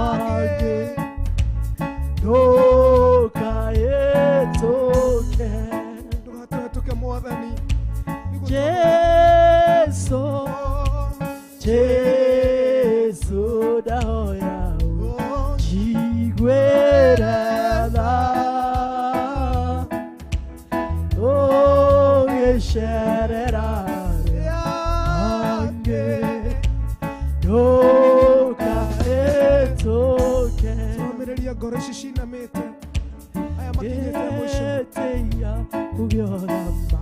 angĩ ndũkahĩtũke. Ndũgatũhĩtũke mwathani. Jesu, Jesu ndahoya ũnjiguĩre tha, ũgĩcerera arĩa angĩ ndũkahĩtũke. Tũrũmĩrĩria ngoro ici cinamĩte aya makinyĩte mũico. Gĩtĩia kũgĩa ũthamaki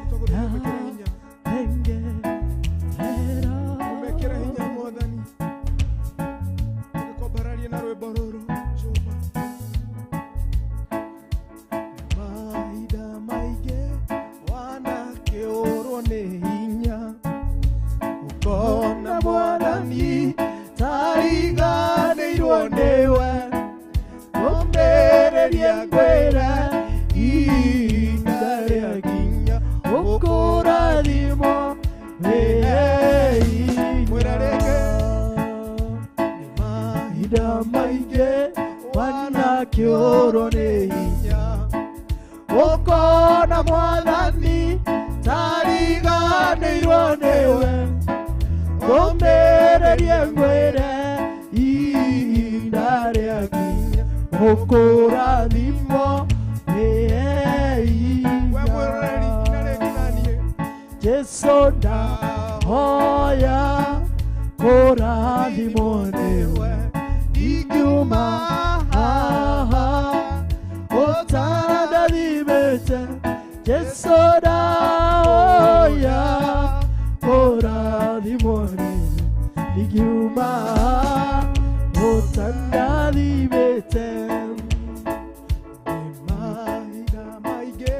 Tũgũthaitha ũmekĩre hinya, thengerera. ũmekĩre hinya mwathani, tũgĩkwambararia na rwĩmbo rũrũ Jehova. Mahinda maingĩ wanakĩũrwo nĩ hinya, ũkona mwathani tariganĩirwo nĩwe, ũmĩrĩrie ngwĩre ihinda rĩakinya Ũkũrathimwo wĩ Mwĩra rĩngĩ. Mahinda maingĩ wanakĩũrwo nĩ hinya, ũkona mwathani tariganĩirwo nĩwe, ũmĩrĩrie ngwĩre ihinda rĩakinya ũkũrathimwo wĩ We mwĩroreri ina rĩngĩ naniĩ. Jesu ndahoya kũrathimwo nĩwe, ingiuma haha ũtandathimĩte. Jesu ndahoya kũrathimwo nĩwe, ingiuma haha ũtandathimĩte. Mahinda maingĩ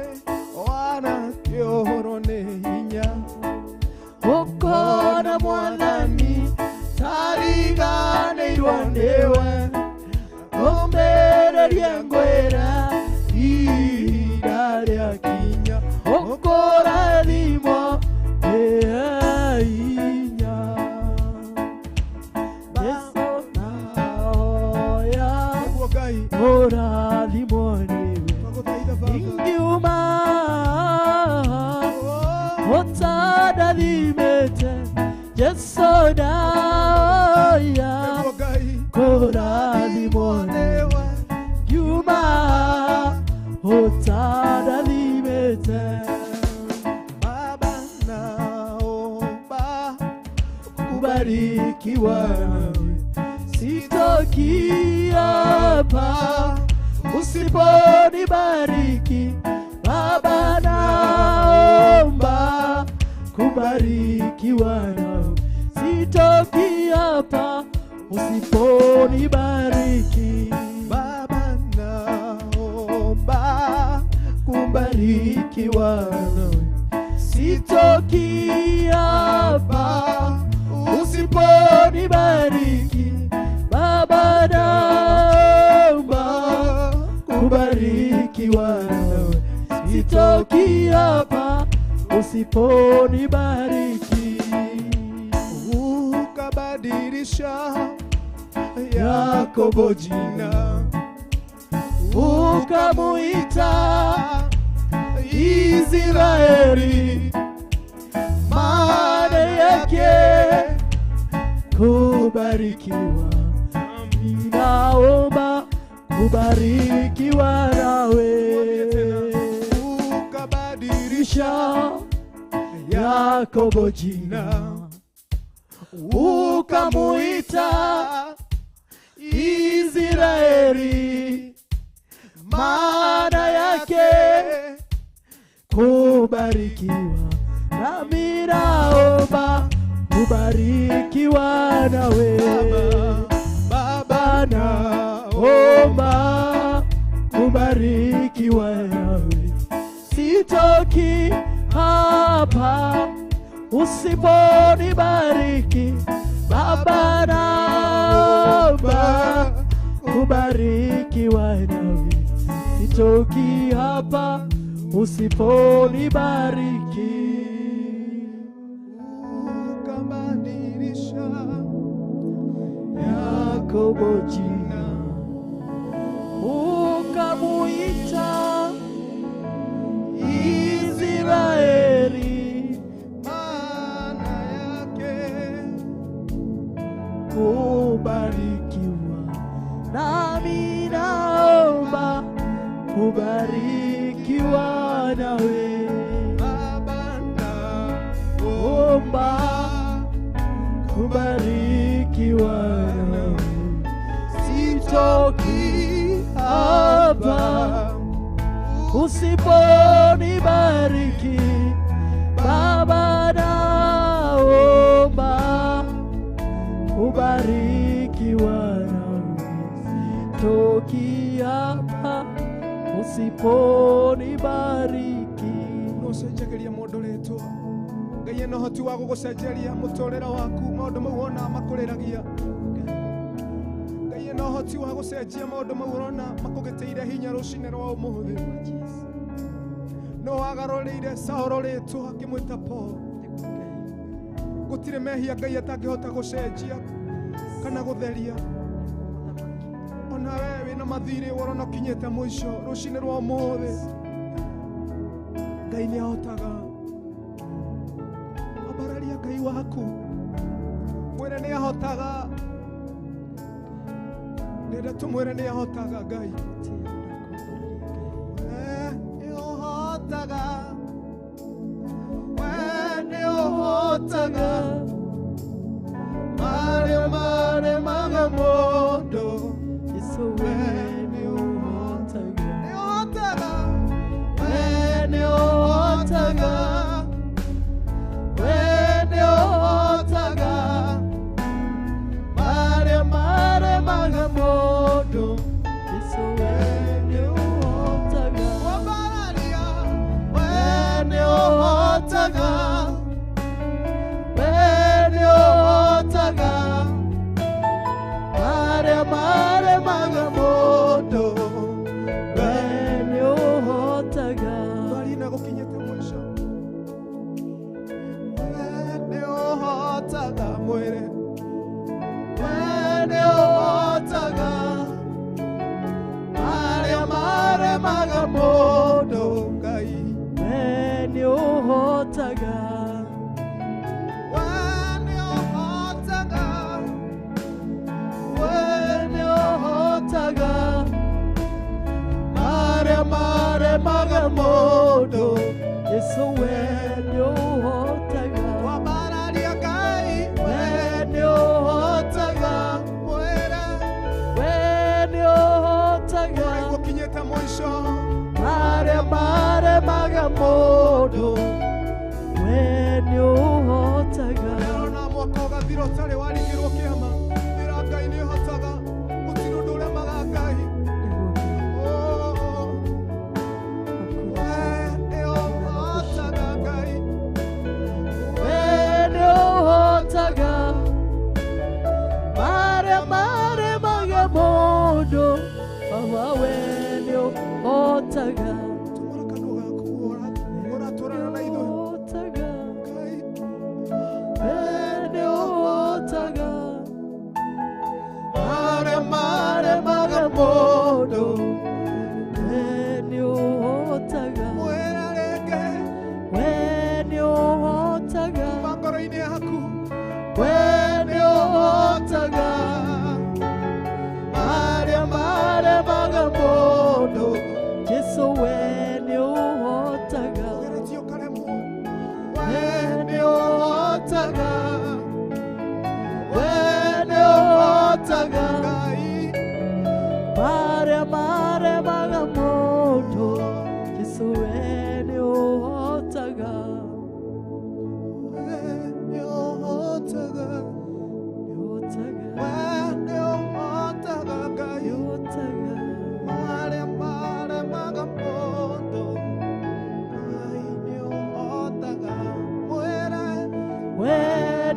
wanakĩũrwo nĩ hinya, Ũkona mwathani tariganĩirwo nĩwe, ũmĩrĩrie ngwĩre ihinda rĩakinya ũkũrathimwo wĩ hinya. Jesu ndahoya Nĩguo Ngai ũrathimwo nĩwe, twagũthaitha Baba. ingiuma ũtandathimĩte. Jesu ndahoya Nĩguo Ngai kũrathimwo nĩwe, ngiuma ũtandathimĩte. kubarikiwa nawe. Sitoki hapa usiponibariki Baba, naomba kubarikiwa nawe. Sitoki hapa usiponibariki Baba, naomba kubarikiwa nawe. Sitoki hapa usiponibariki Baba, naomba kubarikiwa nawe. Sitoki hapa usiponibariki. Ukabadilisha Yakobo jina, ukamuita Israeli, maana yake kubarikiwa. Ninaomba kubarikiwa nawe. Ukabadilisha Yakobo jina, ukamuita Israeli, maana yake kubarikiwa. Nami naomba kubarikiwa nawe. Baba, naomba kubarikiwa nawe. Sitoki hapa usiponibariki Baba, naomba kubarikiwa nawe. Sitoki hapa usiponibariki. Ukabadilisha Yakobo jina, ukamuita Israeli, maana yake kubarikiwa. Nami naomba kubarikiwa nawe. Baba, naomba kubarikiwa nawe. Sitoki hapa usiponibariki Baba, naomba kubarikiwa nawe. Sitoki hapa usiponibariki. Nucenjageria mundu ritwa Ngai ena ũhoti wa gũgũcenjeria mũtũrĩre waku, maũndũ mau wona makũrĩragia. Ngai ena ũhoti wa gũcenjia maũndũ mau ũrona makũgĩtĩire hinya rũcinĩ rwa ũmũthĩ. No wagarũrĩire Saũlũ rĩtwa akĩmwĩta Paul. Gũtirĩ mehia Ngai atangĩhota gũcenjia kana gũtheria. Ona we wĩna mathirĩ ũrona ũkinyĩte mũico rũcinĩ rwa ũmũthĩ, Ngai nĩ ahotaga. Ambararia Ngai waku, mwĩre nĩ ahotaga. Ndĩrenda tũmwĩre nĩ ahotaga Ngai. We nĩ ũhotaga, we nĩ ũhotaga marĩa maremaga mũndũ. Yesu, we nĩ ũhotaga, Nĩ ũhotaga, we nĩ ũhotaga, we nĩ ũhotaga marĩa maremaga mũndũ. Yesu, we nĩ ũhotaga, wambararia, we nĩ ũhotaga, we nĩ ũhotaga marĩa maremaga mũndũ. We nĩ ũhotaga. Marina gũkinyĩte mũico. We nĩ ũhotaga mwĩre, We nĩ ũhotaga marĩa maremaga mũndũ. Ngai. We nĩ ũhotaga, We nĩ ũhotaga, we nĩ ũhotaga marĩa maremaga mũndũ. Yesu, we nĩ ũhotaga, wambararia Ngai. We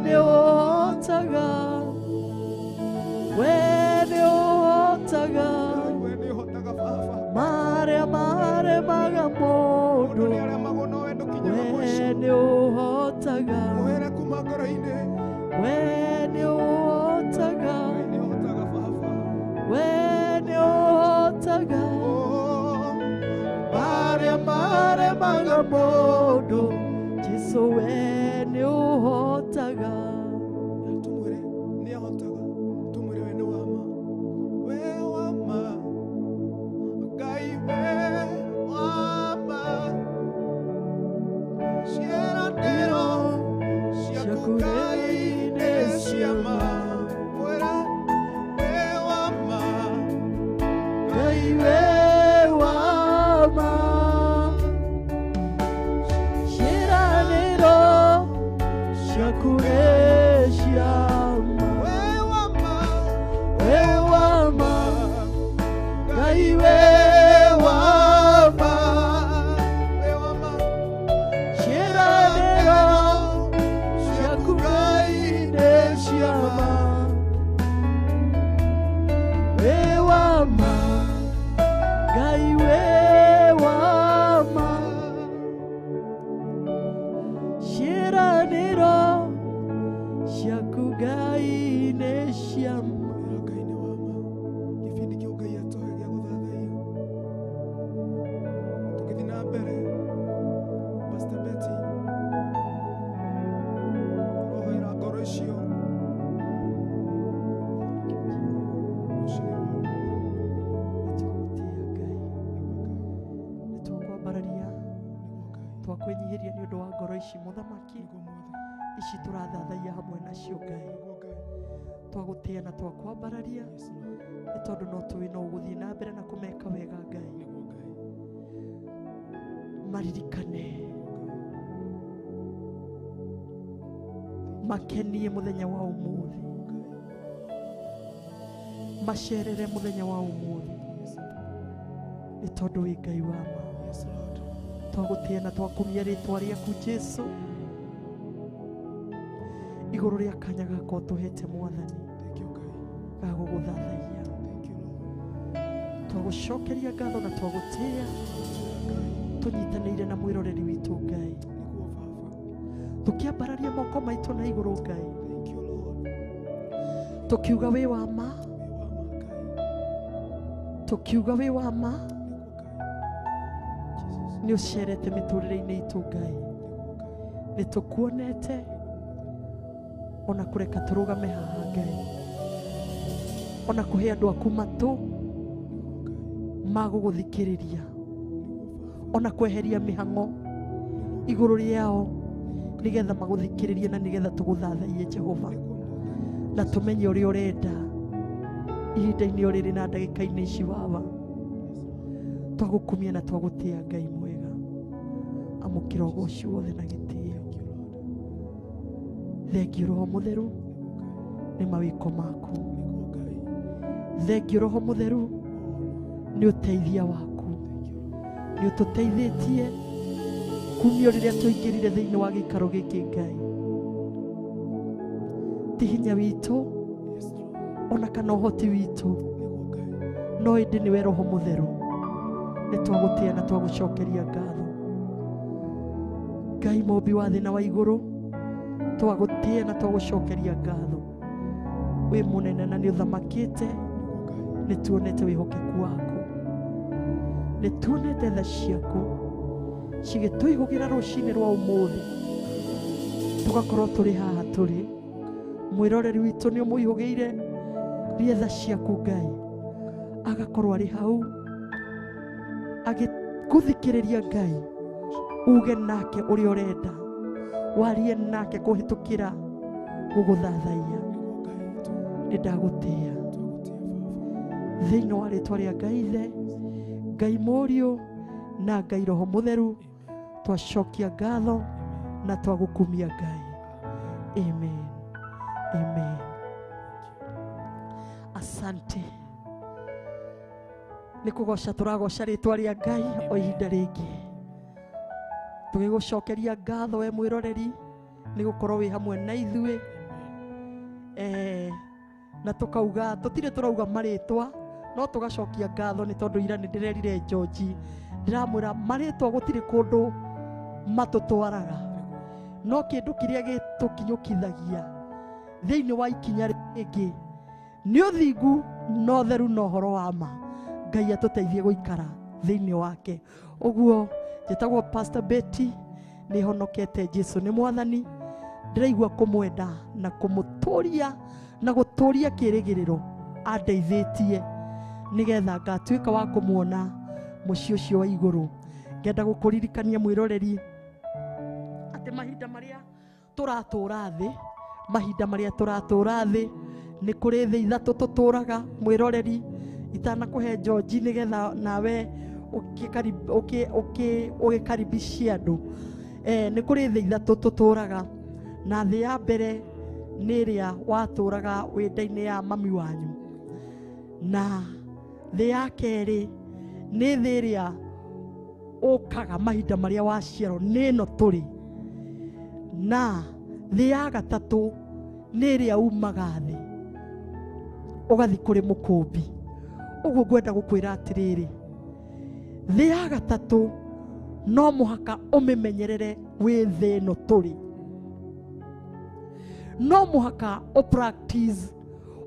nĩ ũhotaga, we nĩ ũhotaga, We nĩ ũhotaga Baba. Marĩa maremaga Mũndũ mũndũ, nĩ aremagwo no we ndũkinyaga we mũico. nĩ ũhotaga, Mwĩre kuma ngoro-inĩ. we nĩ ũhotaga, We nĩ ũhotaga Baba. we nĩ ũhotaga, Oh, marĩa maremaga mũndũ, Jesũ we nĩ ũhotaga. Tumwĩre nĩ ahotaga. Tumwĩre we nĩ wa ma. We wa ma. Ngai we wa ma. Ciĩranĩro ciaku Ngai nĩ cia ma. Mwĩra we wa ma. Ngai we wa ma, ciĩranĩro ciaku nĩ cia ma. We wa ma. We wa ma, Ngai we wa ma, We wa ma. ciĩranĩro ciaku Ngai nĩ cia ma. We wa ma, Ngai we wa ma, ciĩranĩro ciaku Ngai nĩ cia ma. Ĩra Ngai nĩ wa ma. Gĩbindi kĩu Ngai atũhe gĩa gũthathaiya. Tũgĩthiĩ na mbere, Pastor Betty, tũrohoera ngoro icio rũcinĩ rwa ũmũthĩ. Nĩtũgũtĩĩa Ngai, nĩtũkwambararia, twakwĩnyihĩria nĩ ũndũ wa ngoro ici mũthamaki, Nĩguo Mwathani. ici tũrathathaiya hamwe nacio Ngai. Nĩguo Ngai. Twagũtĩĩa na twakwambararia Yes, Lord. nĩ tondũ no tũĩ no ũgũthiĩ na mbere na kũmeka wega Ngai. Nĩguo Ngai. Maririkane, makenie mũthenya wa ũmũthĩ, macerere mũthenya wa ũmũthĩ, nĩ tondũ wĩ Ngai wa ma. Yes, Lord. Twagũtĩĩa na twakumia rĩtwa rĩaku Jesũ igũrũ rĩa kanya gaka ũtũhete Mwathani Thank you, Ngai. ga gũgũthathaiya. Thank you, Lord. Twagũcokeria ngatho na twagũtĩĩa Ngai. tũnyitanĩire na mwĩroreri witũ Ngai, Nĩguo Baba. tũkĩambararia moko maitũ na igũrũ Ngai, Thank you, Lord. tũkiuga wĩ wa ma, Wĩ wa ma Ngai. tũkiuga wĩ wa ma, Nĩguo Ngai. Jesus. nĩ ũcerete mĩtũrĩre-inĩ itũ Ngai, Nĩguo Ngai. nĩ tũkuonete ona kũreka tũrũgame haha Ngai, ona kũhe andũ aku matũ magũgũthikĩrĩria, ona kweheria mĩhang'o igũrũ rĩao nĩgetha magũthikĩrĩrie na nĩgetha tũgũthathaiye Jehova, na tũmenye ũrĩa ũrenda ihinda-inĩ o rĩrĩ na ndagĩka-inĩ ici Baba. Twagũkumia na twagũtĩĩa Ngai mwega, amũkĩra ũgoci wothe na gĩtĩo. Thengiũ Roho Mũtheru nĩ mawĩko maku, thengiũ Roho Mũtheru nĩ ũteithia waku, nĩ ũtũteithĩtie kumia rĩrĩa tũingĩrire thĩinĩ wa gĩikaro gĩkĩ Ngai. Ti hinya witũ ona kana ũhoti witũ, no ĩndĩ nĩwe Roho Mũtheru. Nĩ twagũtĩĩa na twagũcokeria ngatho Ngai mũmbi wa thĩ na wa igũrũ, twagũtĩĩa na twagũcokeria ngatho. Wĩ mũnene na nĩ ũthamakĩte, nĩ tuonete wĩhokeku waku, nĩ tuonete tha ciaku cigĩtũihũgĩra rũcinĩ rwa ũmũthĩ, tũgakorwo tũrĩ haha tũrĩ. Mwĩroreri witũ nĩ ũmũihũgĩire rie tha ciaku Ngai, agakorwo arĩ hau agĩgũthikĩrĩria Ngai, uge nake ũrĩa ũrenda, warie nake kũhĩtũkĩra gũgũthathaiya. Nĩ ndagũtĩĩa thĩinĩ wa rĩtwa rĩa Ngai Ithe, Ngai Mũriũ na Ngai Roho Mũtheru, twacokia ngatho na twagũkumia Ngai. Amen. Amen. Asante. Nĩ kũgoca tũragoca rĩtwa rĩa Ngai o ihinda rĩngĩ, tũgĩgũcokeria ngatho we mwĩroreri Nĩ gũkorwo wĩ hamwe na ithuĩ. Na tũkauga tũtirĩ tũrauga marĩtwa no tũgacokia ngatho nĩ tondũ ira nĩ ndĩrerire George ndĩramwĩra marĩtwa gũtirĩ kũndũ matũtwaraga no kĩndũ kĩrĩa gĩtũkinyũkithagia thĩinĩ wa ikinya rĩngĩ nĩ ũthingu na ũtheru na ũhoro wa ma. Ngai atũteithie gũikara thĩinĩ wake. Ũguo njĩtagwo Pastor Betty, nĩ honokete Jesu nĩ mwathani, ndĩraigua kũmwenda na kũmũtũria na gũtũria kĩrĩgĩrĩro andeithĩtie nĩgetha ngatuĩka wa kũmuona mũciĩ ũcio wa igũrũ. Ngenda gũkũririkania mwĩroreri atĩ mahinda marĩa tũratũra thĩ, mahinda marĩa tũratũra thĩ nĩ kũrĩ thĩ ithatũ tũtũraga. Mwĩroreri, itanakũhe George nĩgetha nawe ũgĩkaribishie andũ. Nĩ kũrĩ thĩ ithatũ tũtũraga, na thĩ ya mbere nĩ ĩrĩa watũraga wĩ nda-inĩ ya mami wanyu, na thĩ ya kerĩ nĩ thĩ ĩrĩa ũkaga mahinda marĩa waciarwo, nĩ ĩno tũrĩ, na thĩ ya gatatũ nĩ ĩrĩa umaga thĩ ũgathiĩ kũrĩ mũkũmbi. Ũguo ngwenda gũkwĩra atĩrĩrĩ, thĩ ya gatatũ no mũhaka ũmĩmenyerere wĩ thĩ ĩno tũrĩ, no mũhaka ũ practice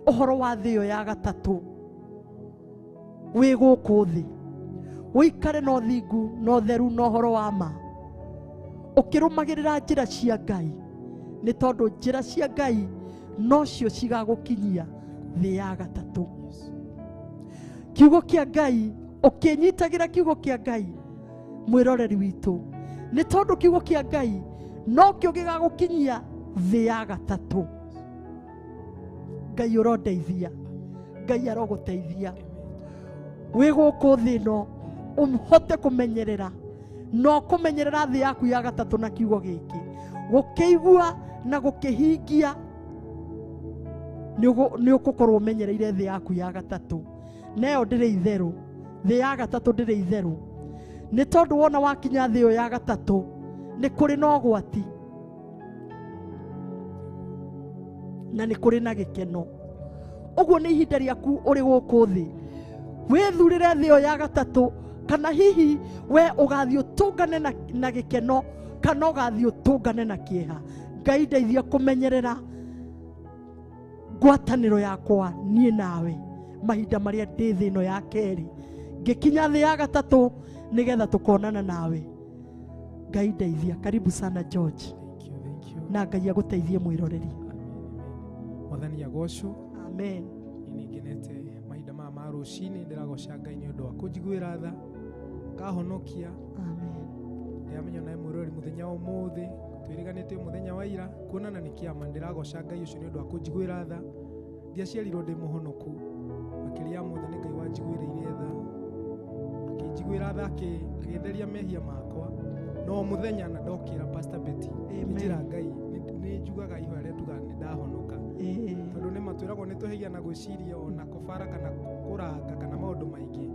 ũhoro wa thĩ ĩyo ya gatatũ wĩ gũkũ thĩ, ũikare na ũthingu na ũtheru na ũhoro wa ma, ũkĩrũmagĩrĩra njĩra cia Ngai, nĩ tondũ njĩra cia Ngai nocio cigagũkinyia thĩ ya gatatũ. Kiugo kĩa Ngai, ũkĩnyitagĩra kiugo kĩa Ngai mwĩroreri witũ, nĩ tondũ kiugo kĩa Ngai nokĩo gĩgagũkinyia thĩ ya gatatũ. Ngai ũrondeithia, Ngai arogũteithia wĩ gũkũ thĩ ĩno ũhote kũmenyerera no kũmenyerera thĩ yaku ya gatatũ na kiugo gĩkĩ, gũkĩigua na gũkĩhingia, nĩ ũgũkorwo ũmenyereire thĩ yaku ya gatatũ. Nayo ndĩrĩ itherũ, thĩ ya gatatũ ndĩrĩ itherũ, nĩ tondũ wona wakinya thĩ ĩyo ya gatatũ nĩ kũrĩ na ũgwati na nĩ kũrĩ na gĩkeno. Ũguo nĩ ihinda rĩaku ũrĩ gũkũ thĩ wĩthurĩre thĩ ĩyo ya gatatũ, kana hihi we ũgathiĩ ũtũngane na gĩkeno kana ũgathiĩ ũtũngane na kĩeha. Ngai ndeithia kũmenyerera ngwatanĩro yakwa niĩ nawe mahinda marĩa ndĩ thĩ ĩno ya kerĩ ngĩkinya thĩ ya gatatũ nĩgetha tũkonana nawe. Ngai ndeithia. Karibu sana George. Thank you, thank you. Na Ngai agũteithie mwĩroreri. Mwathani agocwo. Amen. Nĩ ngenete mahinda maya ma rũcinĩ, ndĩragoca Ngai nĩ ũndũ wa kũnjiguĩra tha kahonokia. Amen. Ndĩramenya nawe mwĩroreri mũthenya wa ũmũthĩ twĩrĩganĩte mũthenya wa ira kuonana nĩ kĩama. Ndĩragoca Ngai ũcio nĩ ũndũ wa kũnjiguĩra tha. Ndiaciarirwo ndĩ mũhonoku, makĩria ya mothe nĩ Ngai wanjiguĩrĩire tha, akĩnjiguĩra tha, agĩtheria mehia makwa. No mũthenya na ndokĩra Pastor Betty, njĩra Ngai nĩ njugaga ihoya rĩa ndugaga nĩ ndahonoka, tondũ nĩ matwĩragwo nĩ tũhegia na gwĩciria ona kũbara kana kũranga kana maũndũ maingĩ,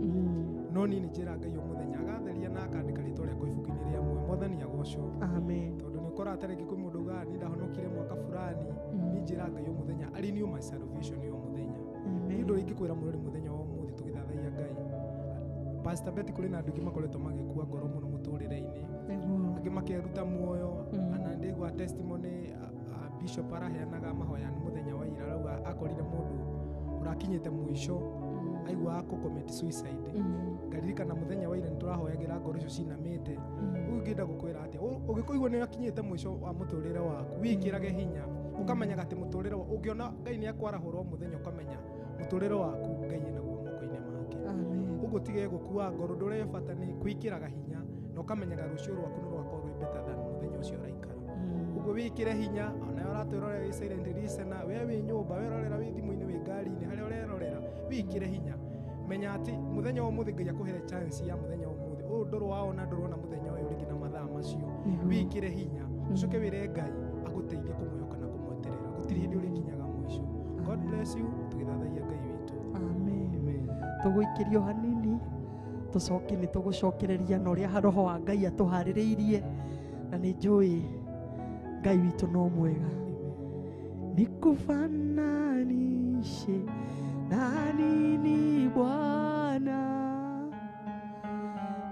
no niĩ nĩ njĩra Ngai o mũthenya agatheria na akandĩka rĩtwa rĩakwa ibuku-inĩ rĩa muoyo. Mwathani agocwo. Amen. Tondũ nĩ ũkoraga ta rĩngĩ kwĩ mũndũ ugaga niĩ ndahonokire mwaka fulani, niĩ njĩra Ngai o mũthenya a renew my salvation o mũthenya. Nĩ ũndũ ingĩkwĩra mũrori mũthenya wa ũmũthĩ tũgĩthathaiya Ngai. Pastor Betty, kũrĩ na andũ aingĩ makoretwo magĩkua ngoro mũno mũtũrĩre-inĩ, angĩ makeruta muoyo, ana ndĩgua testimony Bishop araheanaga mahoya mũthenya wa ira, arauga akorire mũndũ ũrakinyĩte mũico aigua akũ commit suicide. Ngaririkana mũthenya wa ira nĩ tũrahoyagĩra ngoro icio cinamĩte. Ũguo ingĩenda gũkwĩra atĩa, ũgĩkũigua nĩ ũrakinyĩte mũico wa mũtũrĩre waku, wĩkĩrage hinya, ũkamenyaga atĩ mũtũrĩre ũngĩona Ngai nĩ akwarahũra o mũthenya, ũkamenya mũtũrĩre waku Ngai enaguo moko-inĩ make. Ũguo tige gũkua ngoro, ũndũ ũrĩa bata nĩ kwĩkĩraga hinya na ũkamenyaga rũciũ rwaku nĩ rũgakorwo rwĩ better than mũthenya ũcio ũraikara. Ũguo wĩkĩre hinya, ona ũratwĩrorera wĩ silent listener, we wĩ nyũmba, werorera wĩ thimũ-inĩ, wĩ ngari-inĩ, harĩa ũrerorera, wĩkĩre hinya. Menya atĩ mũthenya wa ũmũthĩ Ngai akũhere chance ya mũthenya wa ũmũthĩ, ũyũ ndũrĩ waona, ndũrona mũthenya ũyũ rĩngĩ na mathaa macio. Wĩkĩre hinya, ũcoke wĩre Ngai agũteithie kũmwĩhoka na kũmweterera. Gũtirĩ hĩndĩ ũrĩkinyaga mũico. God bless you, tũgĩthathaiya Ngai witũ. Amen. Tũgũikĩrio hanini tũcoke nĩ tũgũcokereria na ũrĩa roho wa Ngai atũharĩrĩirie, na nĩ njũĩ Ngai witũ no mwega. Nikufananishe na nini Bwana,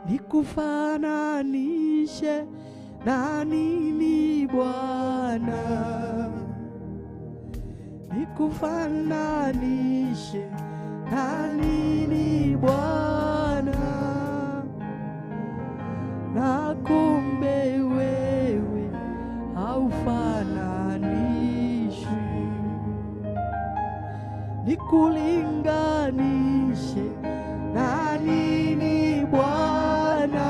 nikufananishe na nini Bwana, nikufananishe na nini Bwana, na kumbe wewe haufananishwi. Nikulinganishe na nini Bwana,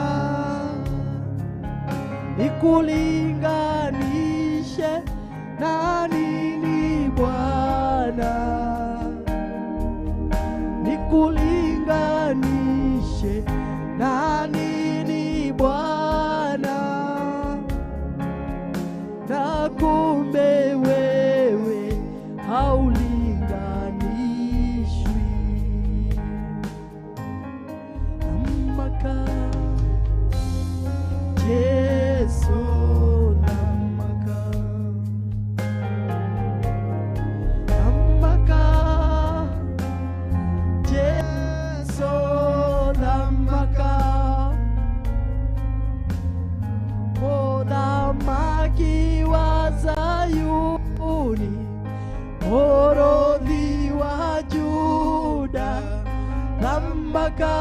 nikulinganishe na nini Bwana, nikulinganishe na nini Bwana, na kumbe wewe haulinganishwi. Namaka Jesu, namaka, namaka Jesu, namaka Mũthamaki wa Zayuni, Mũrũthi wa Juda, namaka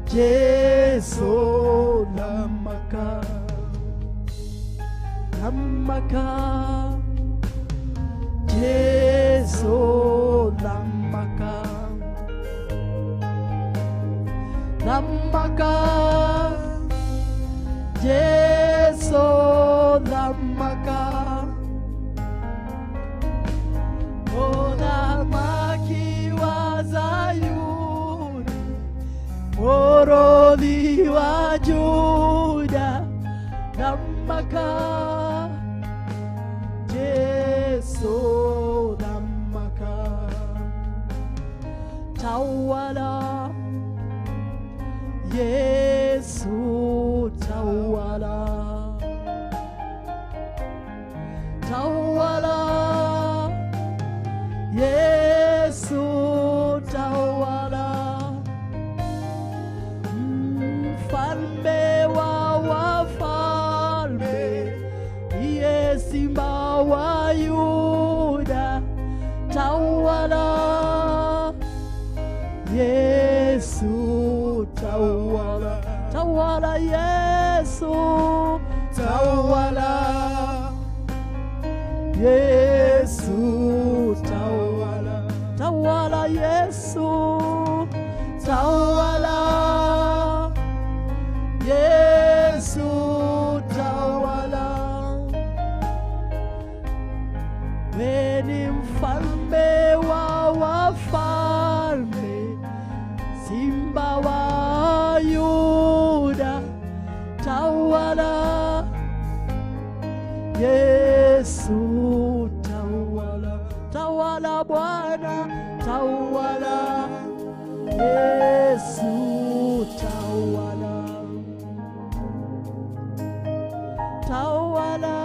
Jesu, namaka, namaka Jesu, namaka, namaka Jesu, namaka. Mũthamaki wa Zayuni, Mũrũthi wa Juda, namaka Jesu, namaka. Tawala Yesu, tawala, tawala Yesu, tawala. Mfalme wa wafalme, iye Simba wa Yuda, tawala Yesu, tawala, tawala Yesu, tawala Yesu, tawala, tawala Yesu, tawala Yesu, tawala. Wewe ni mfalme wa wafalme, Simba wa Yuda, tawala Yesu, tawala, tawala Bwana, tawala Yesu, tawala, tawala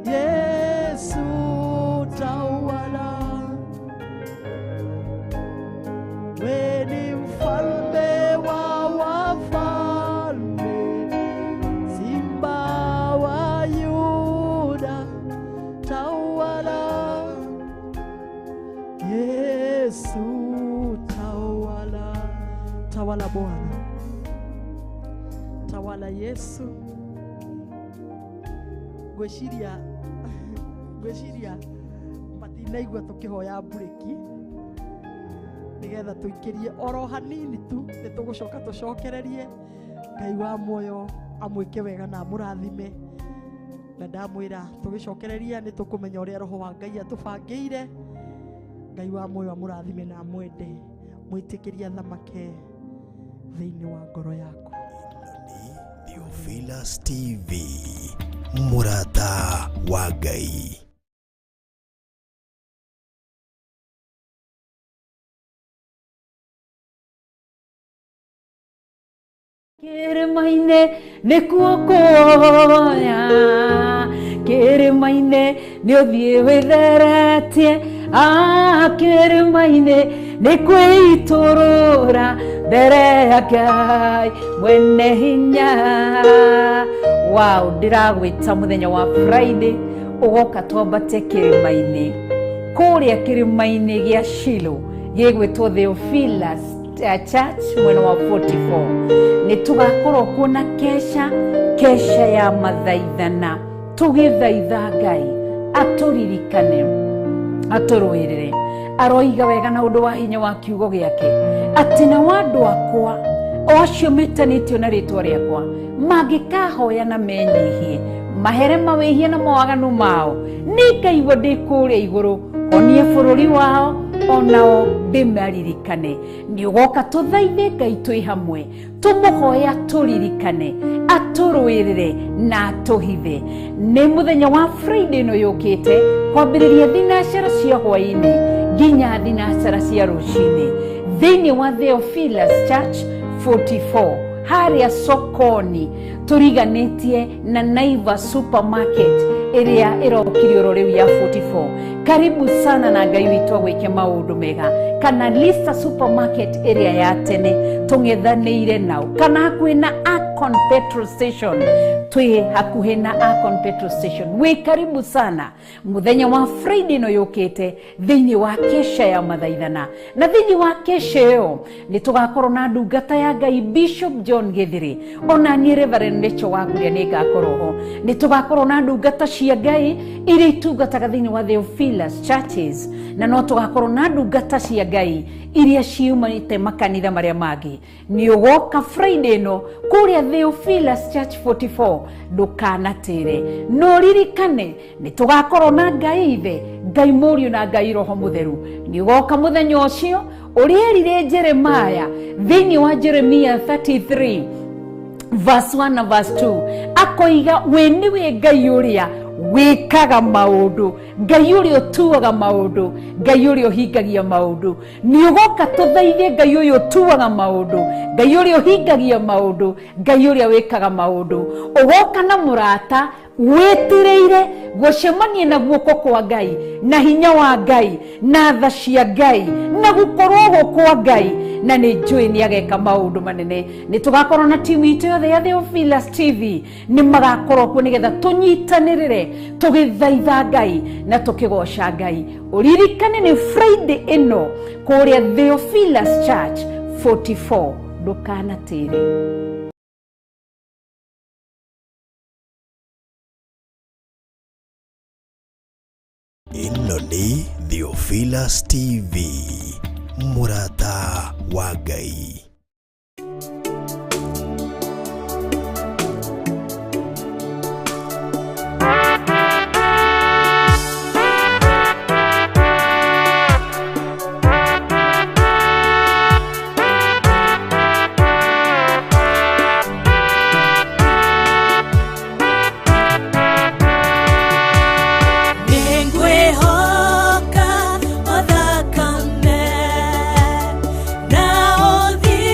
Yesu, tawala. Wewe ni mfalme wa wafalme, Simba wa Yuda, tawala Yesu, tawala, tawala Bwana, tawala Yesu. Ngwĩciria, ngwĩciria matinaigua tũkĩhoya mburĩki nĩgetha tũikĩrie oro hanini tu, nĩ tũgũcoka tũcokererie. Ngai wa muoyo amwĩke wega na amũrathime, na ndamwĩra tũgĩcokereria nĩ tũkũmenya ũrĩa Roho wa Ngai atũbangĩire. Ngai wa muoyo amũrathime na amwende, mwĩtĩkĩrie athamake thĩinĩ wa ngoro yaku. Theophilus TV, mũrata wa Ngai. Kĩrĩma-inĩ nĩkuo kuoya, kĩrĩma-inĩ nĩ ũthiĩ wĩtheretie, kĩrĩma-inĩ nĩ kwĩitũrũra mbere ya Ngai mwene hinya. Wow, ndĩragwĩta mũthenya wa Friday ũgoka twambate kĩrĩma-inĩ, kũrĩa kĩrĩma-inĩ gĩa Shilo gĩgwĩtwo Theophilus Church mwena wa 44. Nĩ tũgakorwo kuo na kesha, kesha ya mathaithana, tũgĩthaitha Ngai atũririkane, atũrũĩrĩre. Aroiga wega na ũndũ wa hinya wa kiugo gĩake atĩ nao andũ akwa o acio metanĩtio na rĩtwa rĩakwa mangĩkahoya na menyihie, mahere mawĩhia na mawaganu mao, nĩ ngaigua ndĩ kũrĩa igũrũ honie bũrũri wao, onao ndĩmaririkane. Nĩ ũgoka tũthaithe Ngai twĩ hamwe, tũmũhoya tũririkane, atũrũĩrĩre na atũhithe. Nĩ mũthenya wa Friday ĩno yũkĩte, kwambĩrĩria thinacara cia hwaĩ-inĩ nginya thinacara cia rũcinĩ, thĩinĩ wa Theophilus Church 44 harĩa sokoni, tũriganĩtie na Naivas Supermarket ĩrĩa ĩrokire oro rĩu ya 44. Karibu sana na Ngai witũ agwĩke maũndũ mega. Kana Lista Supermarket ĩrĩa ya tene tũng'ethanĩire nao, kana hakuhĩ na Akon Petrol Station, twĩ hakuhĩ na Akon Petrol Station. Wĩ karibu sana mũthenya wa Friday ĩno yũkĩte thĩinĩ wa kesha ya mathaithana. Na thĩinĩ wa kesha ĩyo nĩ tũgakorwo na ndungata ya Ngai Bishop John Githiri, ona niĩ Reverend Rachel Wakuria nĩ ngakorwo ho. Nĩ tũgakorwo na ndungata cia Ngai iria itungataga thĩinĩ wa Theophilus Churches, na no tũgakorwo na ndungata cia Ngai iria ciumanĩte makanitha marĩa mangĩ. Nĩ ũgoka Friday ĩno kũrĩa Theophilus Church 44, ndũkanatĩre. No ririkane nĩ tũgakorwo na Ngai Ithe, Ngai Mũriũ na Ngai Roho Mũtheru. Nĩ ũgoka mũthenya ũcio ũrĩa erire Jeremiah thĩinĩ wa Jeremiah 33 verse 1 na verse 2, akoiga we nĩwe Ngai ũrĩa wĩkaga maũndũ, Ngai ũrĩa ũtuaga maũndũ, Ngai ũrĩa ũhingagia maũndũ. Nĩ ũgoka tũthaithe Ngai ũyũ ũtuaga maũndũ, Ngai ũrĩa ũhingagia maũndũ, Ngai ũrĩa wĩkaga maũndũ. Ũgoka na mũrata wĩtirĩire gũcemania na guoko kwa Ngai, na hinya wa Ngai, na tha cia Ngai, na gũkorwo kwa Ngai, na nĩ njũĩ nĩ ageka maũndũ manene. Nĩ tũgakorwo na timu itũ yothe ya Theophilus TV, nĩ magakorwo kuo nĩgetha tũnyitanĩrĩre tũgĩthaitha Ngai na tũkĩgoca Ngai. Ũririkane nĩ Friday ĩno kũrĩa Theophilus Church 44, ndũkanatĩre. Ĩno nĩ Theophilus TV, mũrata wa Ngai. Nĩngwĩhoka o thakame na ũthingu.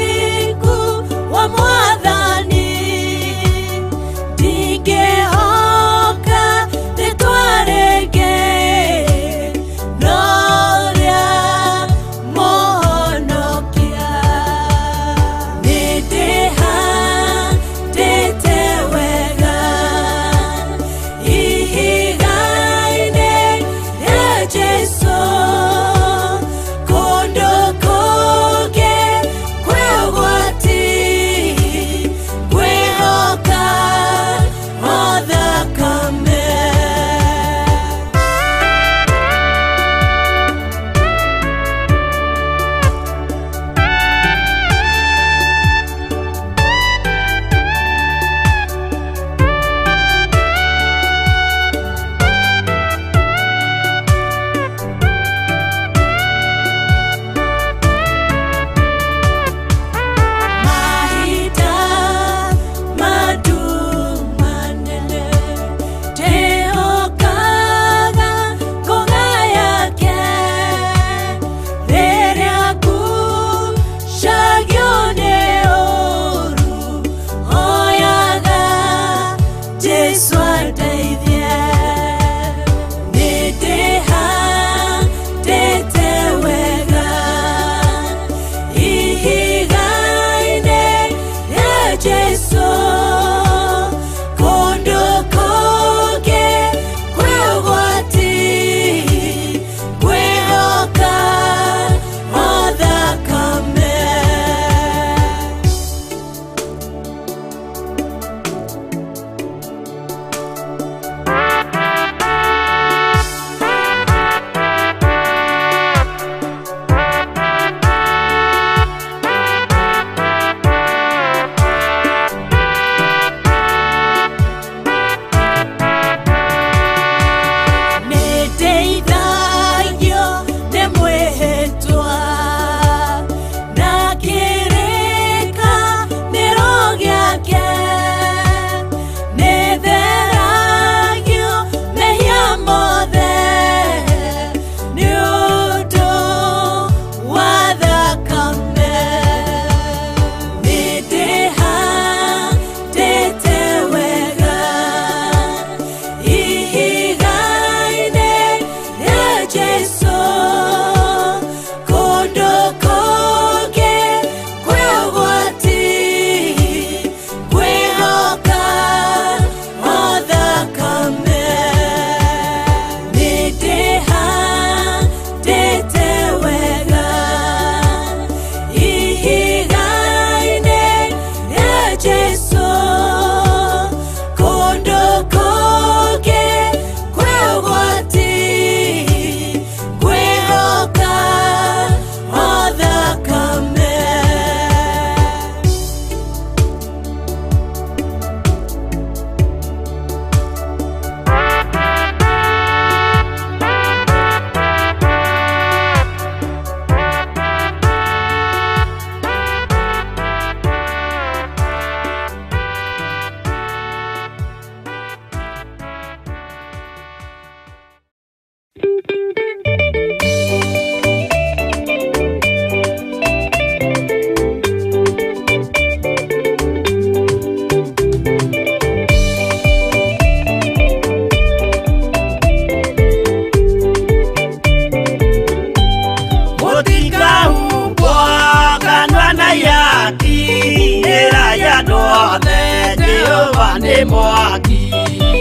Nĩ mwaki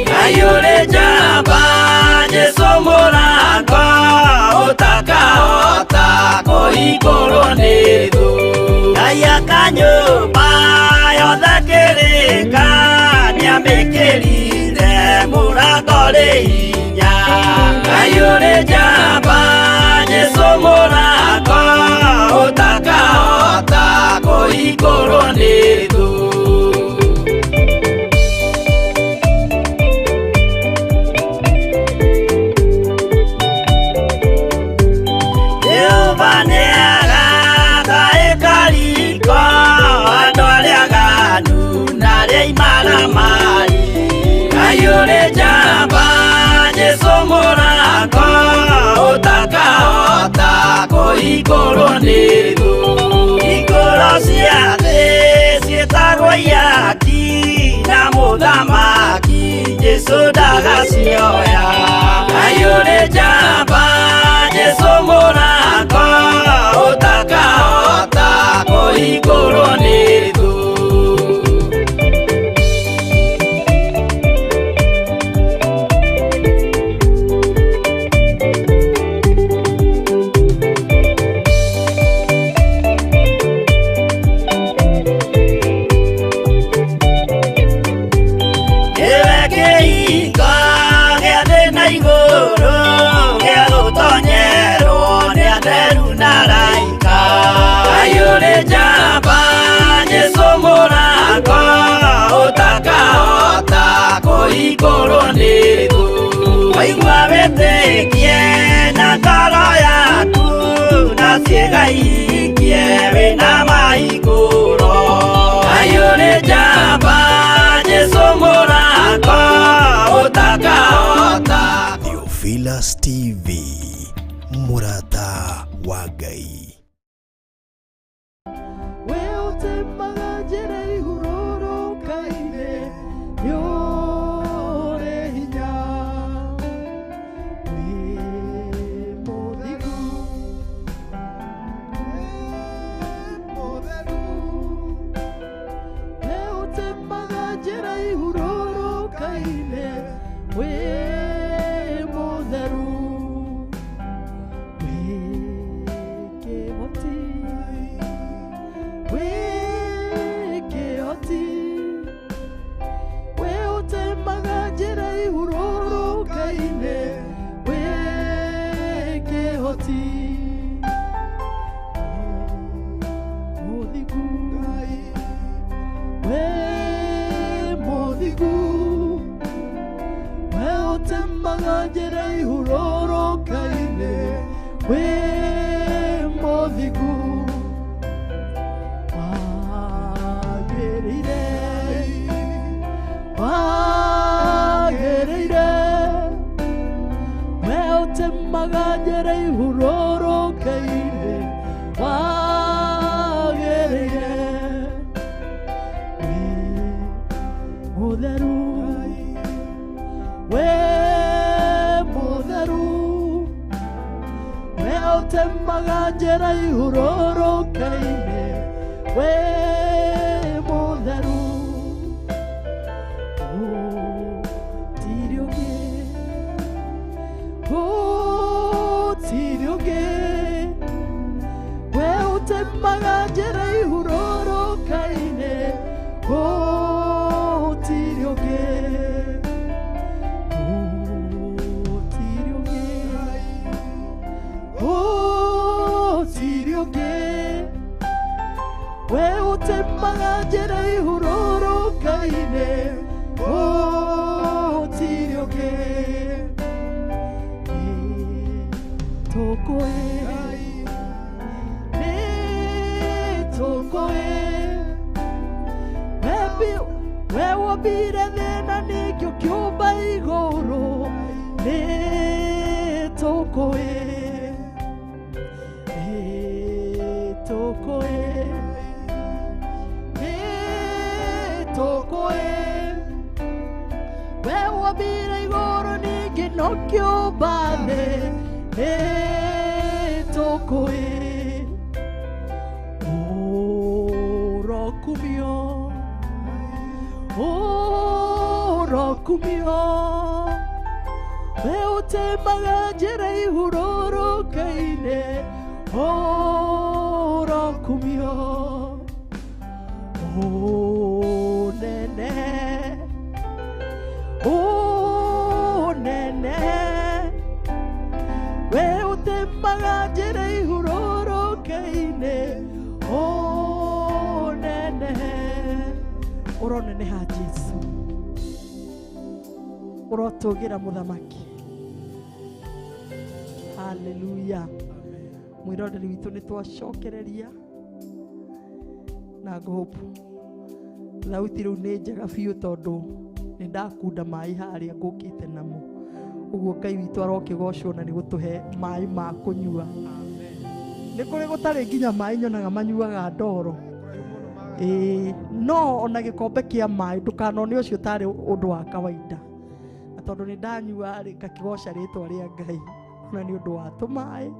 Ngai ũrĩ njamba Jesũ mũrango ũtakahota kũhingũrwo nĩ thũ Ngai aka nyũmba yothe kĩrĩka nĩamĩkĩrire mũrango rĩ hinya Ngai ũrĩ njamba Jesũ mũrango ũtakahota kũhingũrwo nĩ thũ Jehova nĩarata ĩkariko andũ arĩa aganu na arĩa imaramari Ngai ũrĩ njamba Jesũ mũrango ũtakahota kũhingũrwo nĩ thũ Hingũro cia thĩ ciĩtagwo ihaki na mũthamaki Jesũ ndagacioya Ngai ũrĩ njamba Jesũ mũrango ũtakahota kũhingũrwo nĩ thũ Nĩwe kĩhingo gĩa thĩ na igũrũ gĩa gũtonyerwo nĩ atheru na araika Ngai ũrĩ njamba Jesũ mũrango ũtakahota kũhingũrwo nĩ thũ Waigua wĩtĩkie na ngoro yaku na ciĩga ihingie wĩna mahingũro Ngai ũrĩ njamba Jesũ mũrango ũtakahota Theophilus TV, mũrata wa Ngai. We ũtemaga njĩra ihurũrũka-inĩ nĩũrĩ hinya wĩ mũthingu Mũtheru We ũtemaga njĩra ihurũrũka-inĩ wĩ mũtheru wĩ kĩhoti wĩ kĩhoti we ũtemaga njĩra ihurũrũka-inĩ wĩ kĩhoti mũthingu wĩ mũthingu we ũtemaga njĩra ihurũrũka-inĩ wĩ mũthingu wagĩrĩire wagĩrĩire we ũtemaga njĩra ihurũrũka-inĩ wagĩrĩire wĩ mũtheru wĩ mũtheru we ũtemaga njĩra ihurũrũka-inĩ wĩ mũtheru gũtirĩ ũngĩ gũtirĩ ũngĩ we ũtemaga njĩra ihurũrũka-inĩ gũtirĩ ũngĩ gũtirĩ ũngĩ gũtirĩ ũngĩ we ũtemaga njĩra ihurũrũka-inĩ gũtirĩ ũngĩ nĩtũkũĩ nĩtũkũĩ we wombire thĩ na ningĩ ũkĩũmba igũrũ nĩtũkũĩ nĩtũkũĩ nĩtũkũĩ we wombire igũrũ ningĩ no kĩũmba thĩ nĩtũkũĩ ũrokumio Urokumio we utemaga njĩra ihurũrũka-inĩ urokumio unene unene we utemaga njĩra ihurũrũka-inĩ unene uroneneha Jesu urotugira muthamaki. Haleluya. Mwiroreri witũ nĩ twacokereria na ngũhope thauti rĩu nĩ njega biũ tondũ nĩ ndakunda maĩ harĩa ngũkĩte namo ũguo Ngai witũ arokĩgocwo na nĩ gũtũhe maĩ ma kũnyua. Nĩ kũrĩ gũtarĩ nginya maĩ nyonaga manyuaga ndoro. No ona gĩkombe kĩa maĩ ndũkanone ũcio tarĩ ũndũ wa kawaida na tondũ nĩ ndanyua rĩ ngakĩgoca rĩtwa rĩa Ngai ona nĩ ũndũ wa tũmaĩ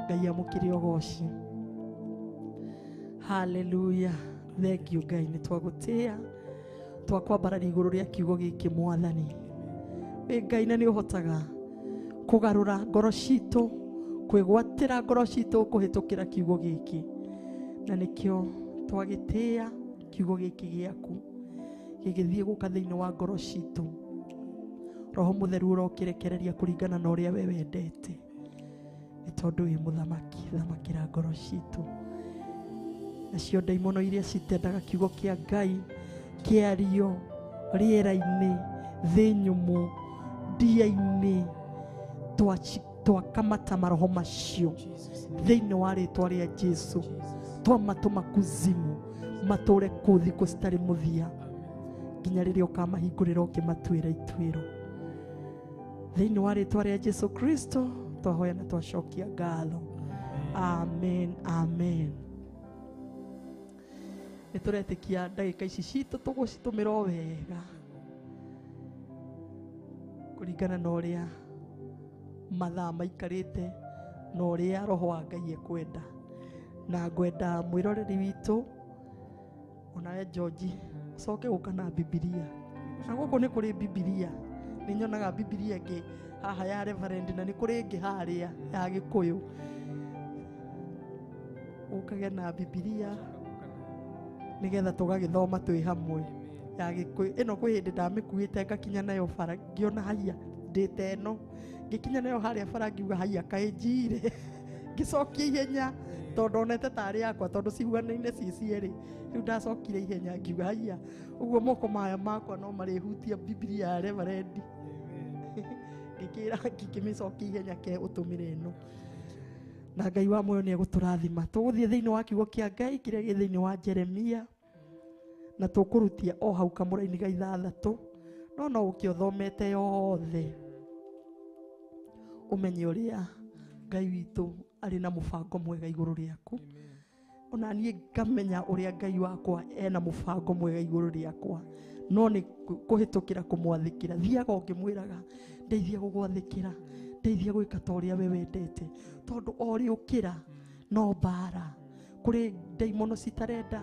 Ngai amũkĩre ũgoci. Haleluya. Thank you Ngai nĩ twagũtĩa twakwambararia igũrũ rĩa kiugo gĩkĩ mwathani. Wĩ Ngai na nĩ ũhotaga kũgarũra ngoro citũ kwĩgwatĩra ngoro citũ kũhĩtũkĩra kiugo gĩkĩ na nĩkĩo twagĩtĩa kiugo gĩkĩ gĩaku gĩgĩthiĩ gũka thĩinĩ wa ngoro citũ. Roho Mũtheru ũrokĩrekereria kũringana na ũrĩa we wendete nĩ tondũ wĩ mũthamaki thamakĩra ngoro citũ nacio ndaimono iria citendaga kiugo kĩa Ngai kĩario rĩera-inĩ thĩ nyũmũ ndia-inĩ twakamata maroho macio thĩinĩ wa rĩtwa rĩa Jesu twamatũma kuzimu matũre kũu thikũ citarĩ mũthia nginya rĩrĩa ũkamahingũrĩra ũkĩmatuĩra ituĩro thĩinĩ wa rĩtwa rĩa Jesu Kristo twahoya na twacokia ngatho. Amen, amen. Nĩ tũretĩkia ndagĩka ici citũ tũgũcitũmĩra o wega kũringana na ũrĩa mathaa maikarĩte na ũrĩa roho wa Ngai ekwenda na ngwenda mwĩroreri witũ onawe George ũcoke gũka na Bibilia na gũkũ nĩ kũrĩ Bibilia nĩ nyonaga Bibilia ĩngĩ haha ya Reverend na nĩ kũrĩ ĩngĩ harĩa ya Gĩkũyũ ũkage na Bibilia nĩgetha tũgagĩthoma twĩ hamwe ya Gĩkũyũ ĩno kwĩ hĩndĩ ndamĩkuĩte ngakinya nayo bara ngĩona haiya ndĩte ĩno ngĩkinya nayo harĩa bara ngiuga haiya kaĩ njire ngĩcokia ihenya tondũ onete tarĩ yakwa tondũ cihuanaine ciĩ cierĩ rĩu ndacokire ihenya ngiuga haiya ũguo moko maya makwa no marĩhutia Bibilia ya Reverend ngĩkĩra ngĩkĩmĩcokia ihenya ke ũtũmĩre ĩno na Ngai wa muoyo nĩ egũtũrathima. Tũgũthiĩ thĩinĩ wa kiugo kĩa Ngai kĩrĩa gĩ thĩinĩ wa Jeremia na tũkũrutia o hau kamũra-inĩ ga ithathatũ no no ũkĩũthomete yothe ũmenye ũrĩa Ngai witũ arĩ na mũbango mwega igũrũ rĩaku ona niĩ ngamenya ũrĩa Ngai wakwa ena mũbango mwega igũrũ rĩakwa no nĩ kũhĩtũkĩra kũmwathĩkĩra thiaga ũngĩmwĩraga ndeithia gũgwathĩkĩra ndeithia gwĩka ta ũrĩa we wendete tondũ o rĩũkĩra no mbara kũrĩ ndaimono citarenda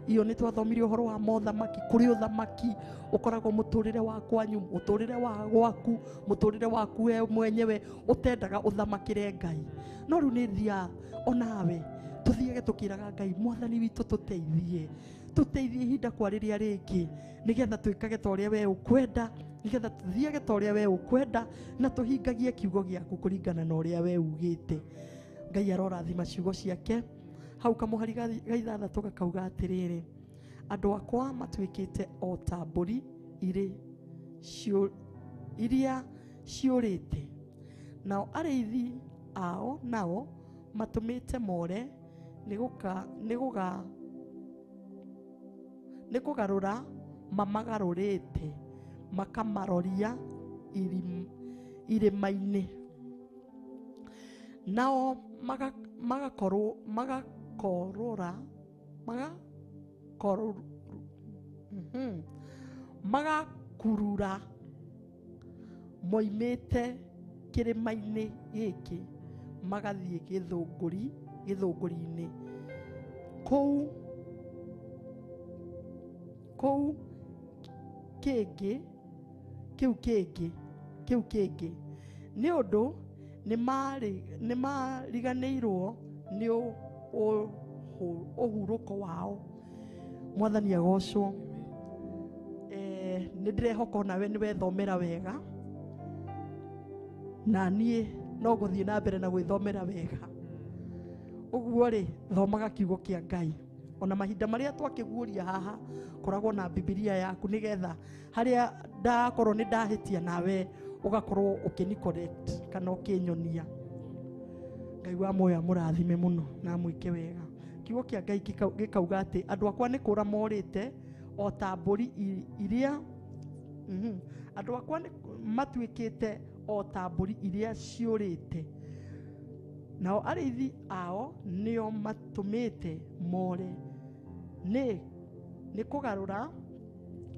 iyo nĩ twathomire ũhoro wa mothamaki kũrĩ ũthamaki ũkoragwo mũtũrĩre wa kwanyu mũtũrĩre wa gwaku mũtũrĩre waku we mwenyewe ũtendaga ũthamakĩre Ngai no rĩu nĩ thia onawe tũthiage tũkĩraga Ngai mwathani witũ tũteithie tũteithie ihinda kwa rĩrĩa rĩngĩ nĩgetha twĩkage ta ũrĩa we ũkwenda nĩgetha tũthiage ta ũrĩa we ũkwenda na tũhingagie kiugo gĩaku kũringana na ũrĩa we ugĩte. Ngai arorathima ciugo ciake hau kamũhari ga ithathatũ gakauga atĩrĩrĩ andũ akwa matuĩkĩte o ta mbũri iria ciũrĩte nao arĩithi ao nao matũmĩte more nĩ kũgarũra mamagarũrĩte makamaroria irĩma-inĩ nao magakurura moimĩte kĩrĩma-inĩ gĩkĩ magathiĩ gĩthũngũri-inĩ kũu kĩngĩ kĩu kĩngĩ kĩu kĩngĩ nĩ ũndũ nĩ mariganĩirwo nĩ ũhurũko wao. Mwathani agocwo. Nĩ ndĩrehoka onawe nĩ wethomera wega, na niĩ no gũthiĩ na mbere na gwĩthomera wega. Ũguo rĩ, thomaga kiugo kĩa Ngai. Ona mahinda marĩa twakĩguũria haha, koragwo na Bibilia yaku nĩgetha harĩa ndakorwo nĩ ndahĩtia nawe ũgakorwo ũkĩni correct kana ũkĩnyonia. Ngai wa muoyo amũrathime mũno na amwĩke wega. Kiugo kĩa Ngai gĩkauga atĩ andũ akwa nĩ kũra morĩte o ta mbũri iria andũ akwa matuĩkĩte o ta mbũri iria ciũrĩte, nao arĩithi ao nĩo matũmĩte more, nĩ kũgarũra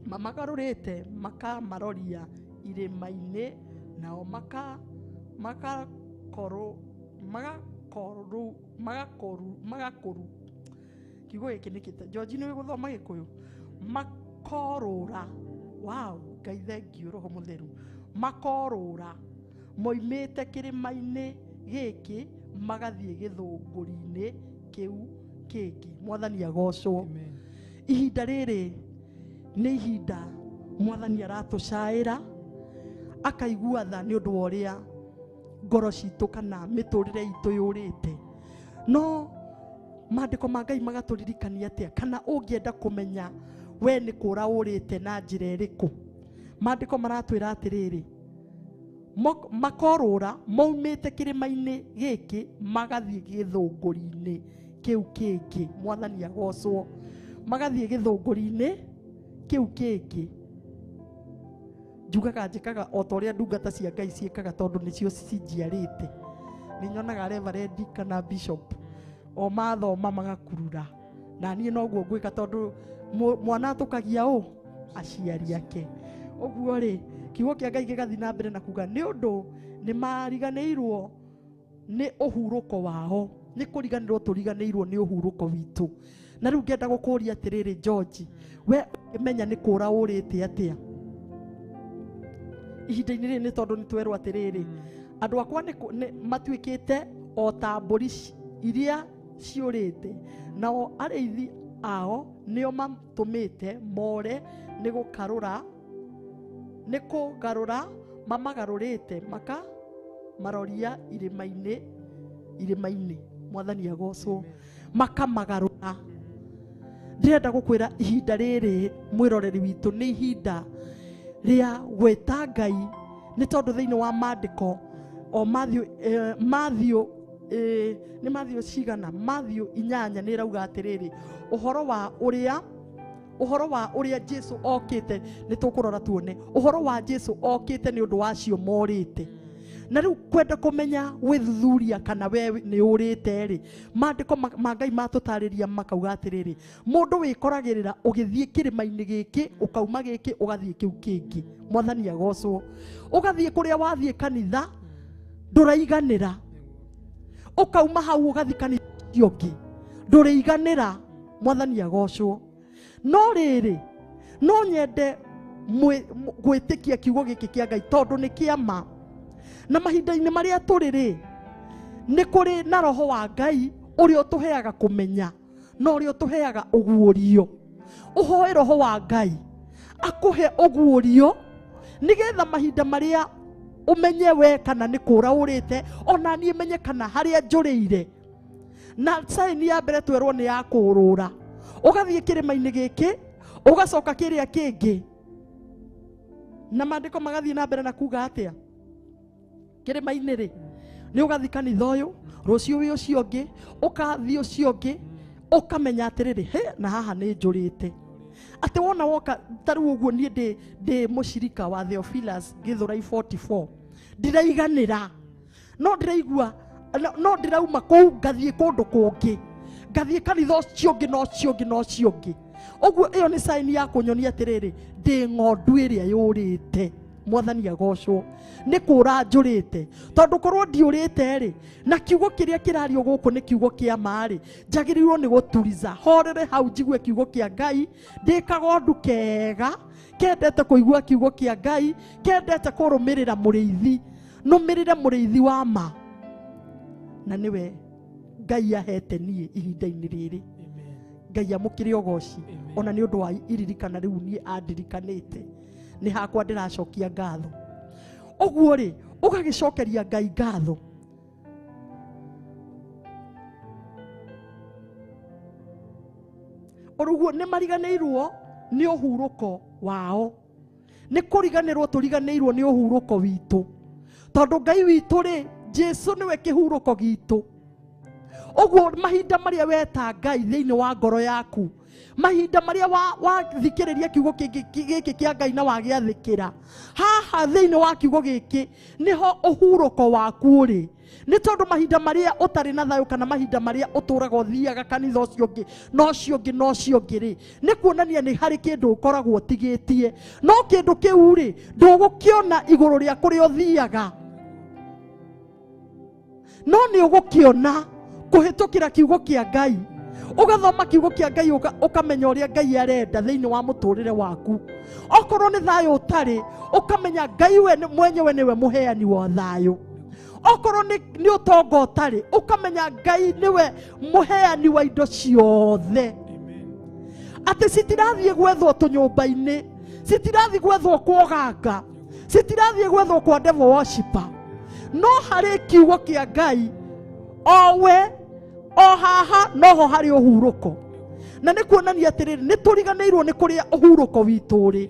mamagarũrĩte makamaroria irĩma-inĩ, nao magakũru. Kiugo gĩkĩ nĩ kĩta George, nĩ gũthoma Gĩkũyũ. Makorũra. Wow, Ngai thengiũ Roho Mũtheru. Makorũra moimĩte kĩrĩma-inĩ gĩkĩ magathiĩ gĩthũngũri-inĩ kĩu kĩngĩ. Mwathani agocwo. Ihinda rĩrĩ nĩ ihinda Mwathani aratũcaĩra, akaigua tha nĩ ũndũ wa ũrĩa ngoro citũ kana mĩtũrĩre itũ yũrĩte. No maandĩko ma Ngai magatũririkania atĩa, kana ũngĩenda kũmenya we nĩ kũra ũrĩte na njĩra ĩrĩkũ, maandĩko maratwĩra atĩrĩrĩ, makorũra maumĩte kĩrĩma-inĩ gĩkĩ magathiĩ gĩthũngũri-inĩ kĩu kĩngĩ. Mwathani agocwo. Magathiĩ gĩthũngũri-inĩ kĩu kĩngĩ. Njugaga njĩkaga o ta ũrĩa ndungata cia Ngai ciĩkaga, tondũ nĩcio cinjiarĩte. Nĩ nyonaga reverend kana bishop o mathoma magakurura, na niĩ noguo ngwĩka, tondũ mwana atũkagia ũ aciari ake. Ũguo rĩ, kiugo kĩa Ngai gĩgathiĩ na mbere na kuga nĩ ũndũ nĩ mariganĩirwo nĩ ũhurũko wao, nĩ kũriganĩrwo tũriganĩirwo nĩ ũhurũko witũ. Na rĩu ngĩenda gũkũria atĩrĩrĩ George, we ũngĩmenya nĩ kũra ũrĩte atĩa ihinda-inĩ rĩrĩ? Nĩ tondũ nĩ twerwo atĩrĩrĩ, andũ akwa nĩ matuĩkĩte o ta mbũri iria ciũrĩte, nao arĩithi ao nĩo matũmĩte more, nĩ gũkarũra nĩ kũgarũra mamagarũrĩte maka maroria irĩma-inĩ irĩma-inĩ. Mwathani agocwo. Makamagarũra. Ndĩrenda gũkwĩra ihinda rĩrĩ mwĩroreri witũ nĩ ihinda rĩa gwĩta Ngai, nĩ tondũ thĩinĩ wa maandĩko o Matthew Matthew nĩ Matthew cigana, Matthew 8 nĩ ĩrauga atĩrĩrĩ, ũhoro wa ũrĩa Jesu okĩte. Nĩ tũkũrora tuone ũhoro wa Jesu okĩte nĩ ũndũ wacio morĩte. Na rĩu kwenda kũmenya gwĩthuthuria kana we nĩ ũrĩte rĩ, maandĩko ma Ngai matũtarĩria makauga atĩrĩrĩ, mũndũ wĩkoragĩrĩra ũgĩthiĩ kĩrĩma-inĩ gĩkĩ, ũkauma gĩkĩ ũgathiĩ kĩu kĩngĩ. Mwathani agocwo. Ũgathiĩ kũrĩa wathiĩ kanitha ndũraiganĩra, ũkauma hau ũgathiĩ kanitha ũcio ũngĩ ndũrĩiganĩra. Mwathani agocwo. No rĩrĩ, no nyende gwĩtĩkia kiugo gĩkĩ kĩa Ngai tondũ nĩ kĩa ma. Na mahinda-inĩ marĩa tũrĩ rĩ, nĩ kũrĩ na roho wa Ngai ũrĩa ũtũheaga kũmenya na ũrĩa ũtũheaga ũguũrio. Ũhoe roho wa Ngai akũhe ũguũrio nĩgetha mahinda marĩa ũmenye we kana nĩ kũra ũrĩte, ona niĩ menye kana harĩa njũrĩire. Na saini ya mbere twerwo nĩ ya kũrũra, ũgathiĩ kĩrĩma-inĩ gĩkĩ ũgacoka kĩrĩa kĩngĩ. Na maandĩko magathiĩ na mbere na kuga atĩa, kĩrĩma-inĩ rĩ nĩ ũgathiĩ kanitha ũyũ, rũciũ wĩ ũcio ũngĩ, ũkathiĩ ũcio ũngĩ, ũkamenya atĩrĩrĩ, he na haha nĩ njũrĩte. Atĩ wona woka ta rĩu ũguo, niĩ ndĩ mũcirika wa Theophilus Githurai 44, ndiraiganĩra, no ndĩraigua no ndĩrauma kũu ngathiĩ kũndũ kũngĩ, ngathiĩ kanitha ũcio ũngĩ na ũcio ũngĩ na ũcio ũngĩ. Ũguo ĩyo nĩ sign ya kũnyonia atĩrĩrĩ, ndĩ ng'ondu ĩrĩa yũrĩte. Mwathani agocwo nĩ kũra njũrĩte tondũ korwo ndiũrĩte rĩ na kiugo kĩrĩa kĩrario gũkũ nĩ kiugo kĩa ma rĩ njagĩrĩirwo nĩ gũturiza horere hau njigue kiugo kĩa Ngai ndĩ kagondu kega kendete kũigua kiugo kĩa Ngai kendete kũrũmĩrĩra mũrĩithi nũmĩrĩre mũrĩithi wa ma na nĩwe Ngai ahete niĩ ihinda-inĩ rĩrĩ. Ngai amũkĩre ũgoci ona nĩ ũndũ wa iririkana rĩu niĩ andirikanĩte nĩ hakwa ndĩracokia ngatho. Ũguo rĩ ũgagĩcokeria Ngai ngatho. Ũguo nĩ mariganĩirwo nĩ ũhurũko wao, nĩ kũriganĩrwo tũriganĩirwo nĩ ũhurũko witũ tondũ Ngai witũ rĩ Jesu nĩwe kĩhurũko gitũ. Ũguo mahinda marĩa weta Ngai thĩinĩ wa ngoro yaku, mahinda marĩa wathikĩrĩria kiugo gĩkĩ kĩa Ngai na wagĩathĩkĩra, haha thĩinĩ wa kiugo gĩkĩ nĩho ũhurũko waku ũrĩ. Nĩ tondũ mahinda marĩa ũtarĩ na thayũ kana mahinda marĩa ũtũraga ũthiaga kanitha ũcio ũngĩ na ũcio ũngĩ na ũcio ũngĩ rĩ, nĩ kuonania nĩ harĩ kĩndũ ũkoragwo ũtigĩtie, no kĩndũ kĩu rĩ ndũgũkĩona igũrũ rĩa kũrĩa ũthiaga, no nĩ ũgũkĩona kũhĩtũkĩra kiugo kĩa Ngai. Ũgathoma kiugo kĩa Ngai ũkamenya ũrĩa Ngai arenda thĩinĩ wa mũtũrĩre waku. Okorwo nĩ thayũ ũtarĩ, ũkamenya Ngai we mwenyewe nĩwe mũheani wa thayũ. Okorwo nĩ ũtonga ũtarĩ, ũkamenya Ngai nĩwe mũheani wa indo ciothe. Atĩ citirathiĩ gwethwo tũnyũmba-inĩ, citirathiĩ gwethwo kwa ũganga, citirathiĩ gwethwo kwa devil worshiper, no harĩ kiugo kĩa Ngai owe o haha noho harĩ ũhurũko. Na nĩ kuonania atĩrĩrĩ nĩ tũriganĩirwo nĩ kũrĩa ũhurũko witũ ũrĩ,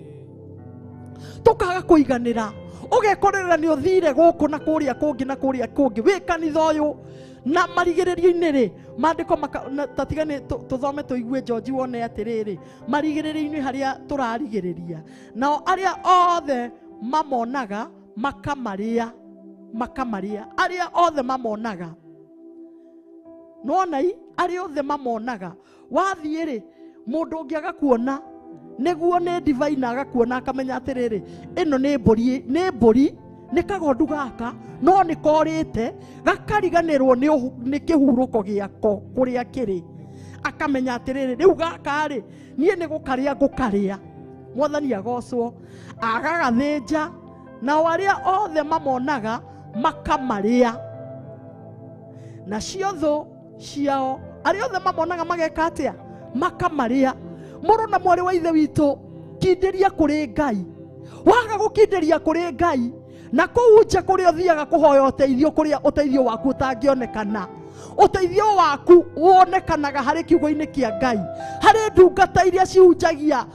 tũkaga kũiganĩra, ũgekorerera nĩ ũthire gũkũ na kũrĩa kũngĩ na kũrĩa kũngĩ wĩ kanitha ũyũ na marigĩrĩrio-inĩ rĩ maandĩko tatiga nĩ tũthome tũigue George wone atĩrĩrĩ marigĩrĩrio-inĩ harĩa tũrarigĩrĩria nao arĩa othe mamonaga makamarĩa, makamarĩa arĩa othe mamonaga nonai arĩa othe mamonaga. Wathiĩ rĩ mũndũ ũngĩ agakuona nĩguo nĩ divine agakuona akamenya atĩrĩrĩ ĩno nĩ mbũri, nĩ mbũri, nĩ kagondu gaka no nĩ korĩte gakariganĩrwo nĩ kĩhurũko gĩako kũrĩa kĩrĩ, akamenya atĩrĩrĩ rĩu gaka rĩ niĩ nĩ gũkarĩa ngũkarĩa. Mwathani agocwo. Agagathĩnja nao arĩa othe mamonaga makamarĩa, nacio thũ ciao arĩa othe mamonaga mageka atĩa? Makamarĩa. Mũrũ na mwarĩ wa ithe witũ, kindĩria kũrĩ Ngai. Waga gũkindĩria kũrĩ Ngai na kũu nja kũrĩa ũthiaga kũhoya ũteithio, kũrĩa ũteithio waku ũtangĩonekana, ũteithio waku wonekanaga harĩ kiugo-inĩ kĩa Ngai, harĩ ndungata iria cihunjagia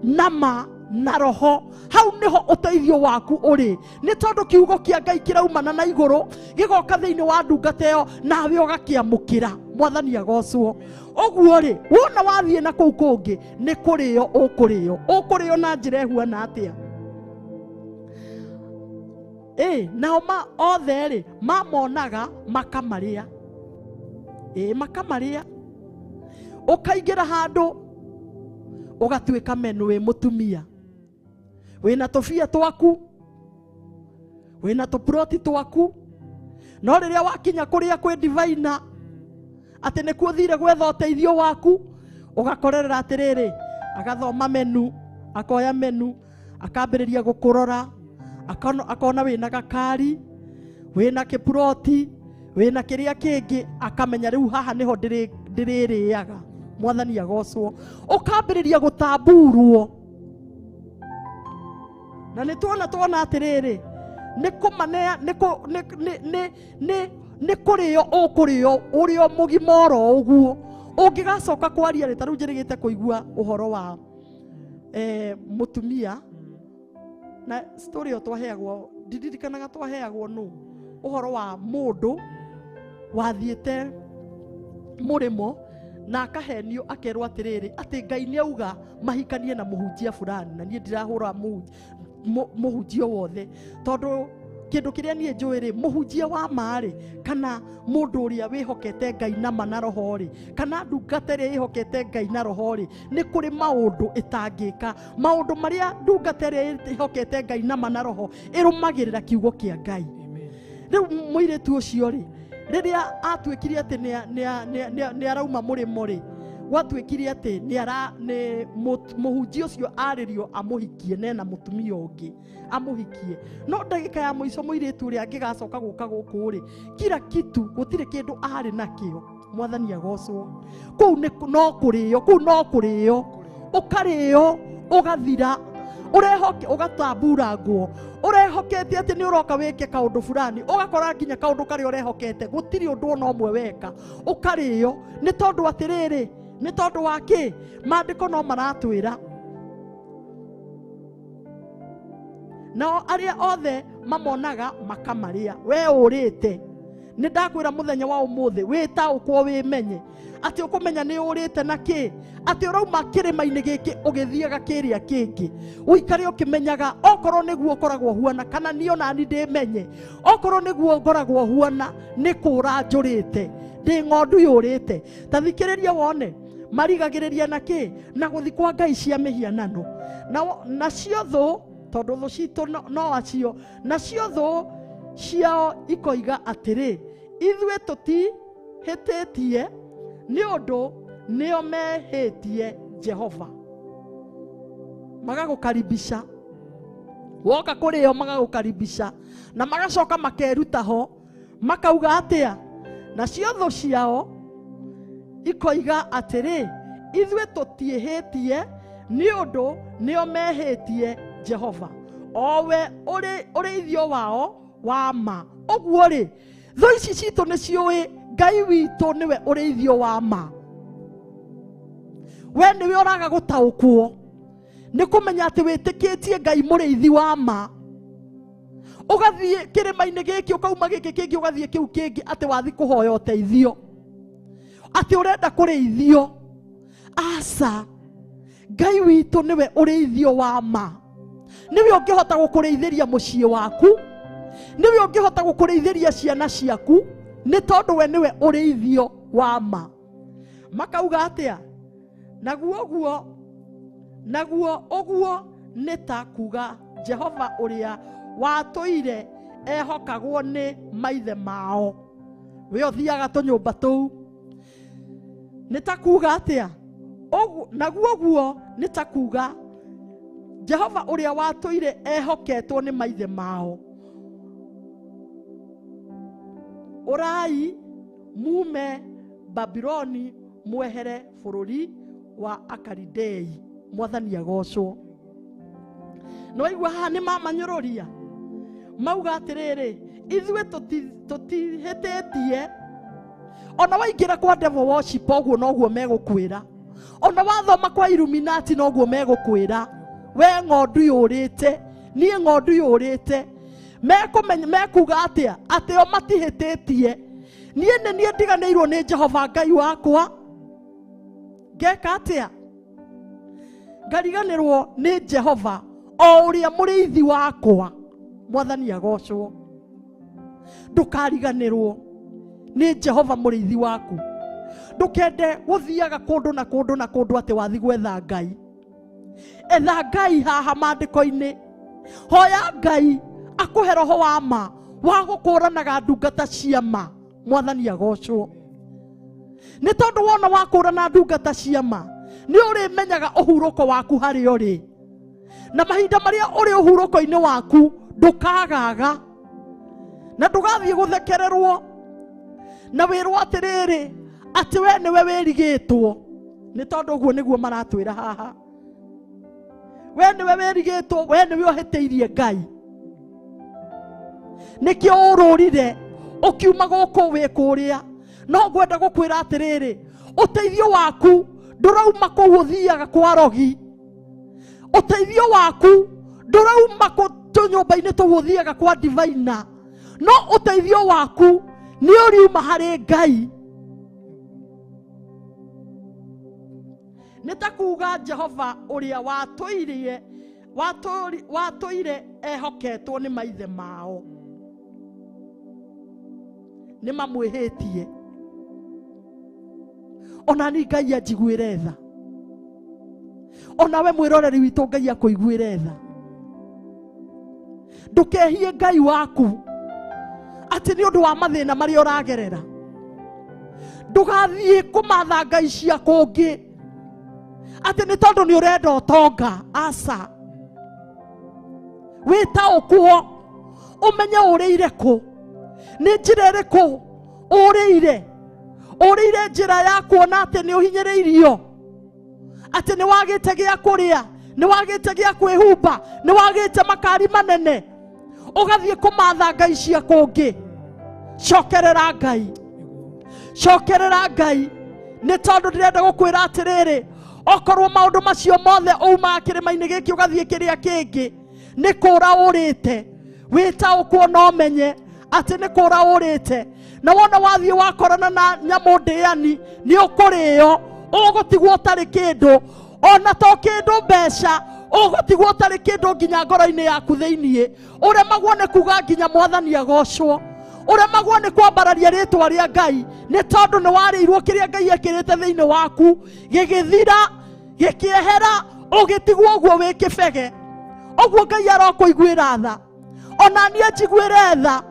nama na roho. Hau nĩho ũteithio waku ũrĩ, nĩ tondũ kiugo kĩa Ngai kĩraumana na igũrũ gĩgoka thĩinĩ wa ndungata ĩyo nawe ũgakĩamũkĩra. Mwathani agocwo. Ũguo rĩ wona wathiĩ na kũu kũngĩ nĩ kũrĩo ũkũrĩo, ũkũrĩo na njĩra ĩhuana atĩa? Nao othe rĩ mamonaga makamarĩa, makamarĩa. Ũkaingĩra handũ ũgatuĩka menu wĩ mũtumia, wĩna tũbia twaku, wĩna tũproti twaku, no rĩrĩa wakinya kũrĩa kwĩ divaina atĩ nĩkuo ũthire gwetha ũteithio waku, ũgakorerera atĩrĩrĩ agathoma menu, akoya menu, akambĩrĩria gũkũrora, akona wĩna gakari, wĩna kĩproti, wĩna kĩrĩa kĩngĩ, akamenya rĩu haha nĩho ndĩrĩrĩaga. Mwathani agocwo. Ũkambĩrĩria gũtamburwo. Na nĩ tuona tuona atĩrĩrĩ nĩ kũmanea, nĩ kũrĩo ũkũrĩo ũrĩ o mũgima oro ũguo. Ũngĩgacoka kwaria rĩ, ta rĩu njĩrĩgĩte kũigua ũhoro wa mũtumia na story ĩyo twaheagwo, ndirikanaga twaheagwo nũ, ũhoro wa mũndũ wathiĩte mũrĩmo na akahenio akerwo atĩrĩrĩ atĩ Ngai nĩ auga mahikanie na mũhunjia fulani, na niĩ ndirahũra mũhunjia wothe tondũ Kĩndũ kĩrĩa niĩ njũĩ rĩ, mũhunjia wa ma rĩ, kana mũndũ ũrĩa wĩhokete Ngai na ma na roho rĩ, kana ndungata ĩrĩa ĩhokete Ngai na roho rĩ, nĩ kũrĩ maũndũ ĩtangĩka. Maũndũ marĩa ndungata ĩrĩa ĩhokete Ngai na ma na roho ĩrũmagĩrĩra kiugo kĩa Ngai. Rĩu mũirĩtu ũcio rĩ, rĩrĩa atuĩkire atĩ nĩ arauma mũrĩmo rĩ, gwatuĩkire atĩ nĩ mũhunjia ũcio arĩrio amũhikie nena mũtumia ũngĩ amũhikie. No ndagĩka ya mũico mũirĩtu ũrĩa angĩgacoka gũka gũkũ rĩ, kila kitu gũtirĩ kĩndũ arĩ nakĩo. Mwathani agocwo. Kũu no kũrĩo, kũu no kũrĩo, ũkarĩo ũgathira, ũrehoke ũgatamburangwo, ũrehokete atĩ nĩ ũroka wĩke kaũndũ fulani, ũgakora nginya kaũndũ karĩa ũrehokete gũtirĩ ũndũ ona ũmwe weka, ũkarĩo. Nĩ tondũ atĩrĩrĩ, nĩ tondũ wa kĩ? Maandĩko no maratwĩra nao arĩa othe mamonaga makamarĩa. We ũrĩte, nĩ ndakwĩra mũthenya wa ũmũthĩ wĩtaũkwo wĩmenye atĩ ũkũmenya nĩ ũrĩte na kĩ, atĩ ũrauma kĩrĩma-inĩ gĩkĩ ũgĩthiaga kĩrĩa kĩngĩ, ũikare ũkĩmenyaga okorwo nĩguo ũkoragwo huana, kana niĩ onani ndĩmenye okorwo nĩguo ngoragwo huana, nĩ kũra njũrĩte, ndĩ ng'ondu yũrĩte. Ta thikĩrĩria wone marigagĩrĩria na kĩ, na gũthi kwa ngai cia mĩhianano. Nacio thũ, tondũ thũ citũ no acio, nacio thũ ciao ikoiga atĩrĩ, ithuĩ tũtihĩtĩtie nĩ ũndũ nĩo mehĩtie Jehova. Magagũkaribisha, woka kũrĩo magagũkaribisha, na magacoka makeruta ho makauga atĩa, nacio thũ ciao ikoiga atĩrĩ, ithuĩ tũtiĩhĩtie nĩ ũndũ nĩo mehĩtie Jehova, owe ũrĩithio wao wa ma. Ũguo rĩ, thũ ici citũ nĩ ciũĩ Ngai witũ nĩwe ũrĩithio wa ma. We nĩwe ũraga gũtaũkwo nĩ kũmenya atĩ wĩtĩkĩtie Ngai mũrĩithi wa ma, ũgathiĩ kĩrĩma-inĩ gĩkĩ ũkauma gĩkĩ kĩngĩ ũgathiĩ kĩu kĩngĩ, atĩ wathi kũhoya ũteithio, atĩ ũrenda kũrĩithio. Aca, Ngai witũ nĩwe ũrĩithio wa ma, nĩwe ũngĩhota gũkũrĩithĩria mũciĩ waku, nĩwe ũngĩhota gũkũrĩithĩria ciana ciaku, nĩ tondũ we nĩwe ũrĩithio wa ma. Makauga atĩa? Naguo ũguo nĩ ta kuga Jehova ũrĩa watũire ehokagwo nĩ maithe mao. We ũthiaga tũnyũmba tũu. Nĩ ta kuga atĩa? Naguo ũguo nĩ ta kuga Jehova ũrĩa watũire ehoketwo nĩ maithe mao. Ũrai mume Babiloni mwehere bũrũri wa Akalidei. Mwathani agocwo. No igua haha nĩ mamanyũrũria, mauga atĩrĩrĩ, ithuĩ tũtihĩtĩtie. Ona waingĩra kwa devil worship ũguo noguo megũkwĩra, ona wathoma kwa Illuminati noguo megũkwĩra, we ng'ondu yũrĩte, niĩ ng'ondu yũrĩte. Mekũmenya, mekuga atĩa? Atĩ o matihĩtĩtie, niĩ nĩ niĩ ndiganĩirwo nĩ Jehova Ngai wakwa. Ngeka atĩa? Ngariganĩrwo nĩ Jehova o ũrĩa mũrĩithi wakwa. Mwathani agocwo. Ndũkariganĩrwo nĩ Jehova mũrĩithi waku. Ndũkende gũthiaga kũndũ na kũndũ na kũndũ atĩ wathi gwetha Ngai. Etha Ngai haha maandĩko-inĩ. Hoya Ngai akũhe roho wa ma wa gũkũranaga ndungata cia ma. Mwathani agocwo. Nĩ tondũ wona wakũrana ndungata cia ma, nĩ ũrĩmenyaga ũhurũko waku harĩa ũrĩ, na mahinda marĩa ũrĩ ũhurũko-inĩ waku ndũkagaga, na ndũgathiĩ gũthekererwo na wĩrwo atĩrĩrĩ atĩ we nĩwe wĩrigĩtwo. Nĩ tondũ ũguo nĩguo maratwĩra haha, we nĩwe wĩrigĩtwo, we nĩwe ũhĩtĩirie Ngai, nĩkĩo ũrũrire ũkiuma gũkũ wĩ kũrĩa. No ngwenda gũkwĩra atĩrĩrĩ, ũteithio waku ndũrauma kũu ũthiaga kwa rogi, ũteithio waku ndũrauma tũnyũmba-inĩ tũu ũthiaga kwa divaina, no ũteithio waku nĩ ũriuma harĩ Ngai. Nĩ ta kuga Jehova ũrĩa watũire ehoketwo nĩ maithe mao. Nĩ mamwĩhĩtie. Ona ni Ngai anjiguĩre tha. Ona we mwĩroreri witũ Ngai akũiguĩre tha. Ndũkehie Ngai waku atĩ nĩ ũndũ wa mathĩna marĩa ũragerera. Ndũgathiĩ kũmatha ngai cia kũngĩ atĩ nĩ tondũ nĩ ũrenda ũtonga. Aca, wĩtaũkwo ũmenye ũrĩire kũ, nĩ njĩra ĩrĩkũ ũrĩire. Ũrĩire njĩra ya kuona atĩ nĩ ũhinyĩrĩirio, atĩ nĩ wagĩte gĩa kũrĩa, nĩ wagĩte gĩa kwĩhumba, nĩ wagĩte makari manene, ũgathiĩ kũmatha ngai cia kũngĩ. Cokerera Ngai, cokerera Ngai, nĩ tondũ ndĩrenda gũkwĩra atĩrĩrĩ, okorwo maũndũ macio mothe umaga kĩrĩma-inĩ gĩkĩ ũgathiĩ kĩrĩa kĩngĩ, nĩ kũra ũrĩte. Wĩtaũkwo na ũmenye atĩ nĩ kũra ũrĩte. Na wona wathiĩ wakorana na nyamũ ndĩani, nĩ ũkũrĩo, ũgũtigwo ũtarĩ kĩndũ, ona to kĩndũ mbeca, ũgũtigwo ũtarĩ kĩndũ nginya ngoro-inĩ yaku thĩiniĩ. Ũremagwo nĩ kuga nginya mwathani agocwo, ũremagwo nĩ kwambararia rĩtwa rĩa Ngai, nĩ tondũ nĩ warĩirwo kĩrĩa Ngai ekĩrĩte thĩinĩ waku, gĩgĩthira, gĩkĩehera, ũgĩtigwo ũguo wĩ kĩbege. Ũguo Ngai arokũiguĩra tha, ona niĩ njiguĩre tha,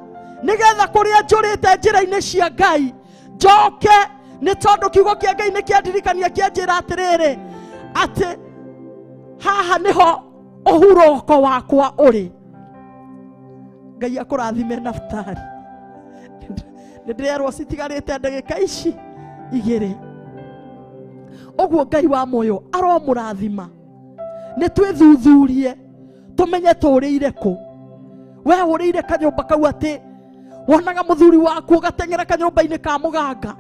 nĩgetha kũrĩa njũrĩte njĩra-inĩ cia Ngai njoke, nĩ tondũ kiugo kĩa Ngai nĩ kĩandirikania kĩanjĩra atĩrĩrĩ, atĩ haha nĩho ũhurũko wakwa ũrĩ. Ngai akũrathime Naftali. Nĩ ndĩrerwo citigarĩte ndagĩka ici igĩrĩ. Ũguo Ngai wa muoyo aromũrathima. Nĩ twĩthuthurie tũmenye tũrĩire kũ. We ũrĩire kanyũmba kau atĩ wonaga mũthuri waku ũgateng'era kanyũmba-inĩ ka mũganga.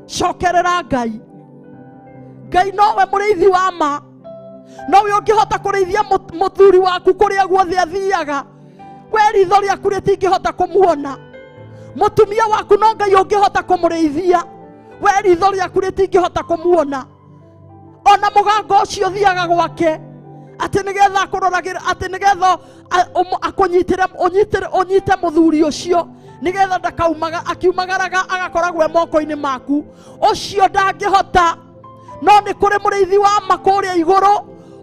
Cokerera Ngai. Ngai nowe mũrĩithi wa ma, nowe ũngĩhota kũrĩithia mũthuri waku kũrĩa guothe athiaga. We ritho rĩaku rĩtingĩhota kũmuona. Mũtumia waku no Ngai ũngĩhota kũmũrĩithia. We ritho rĩaku rĩtingĩhota kũmuona. Ona mũganga ũcio ũthiaga gwake atĩ nĩgetha akũroragĩra, atĩ nĩgetha akũnyitĩre, ũnyitĩre, ũnyite mũthuri ũcio, nĩgetha ndakaumaga, akiumagaraga agakoragwo e moko-inĩ maku. Ũcio ndangĩhota. No nĩ kũrĩ mũrĩithi wa ma kũrĩa igũrũ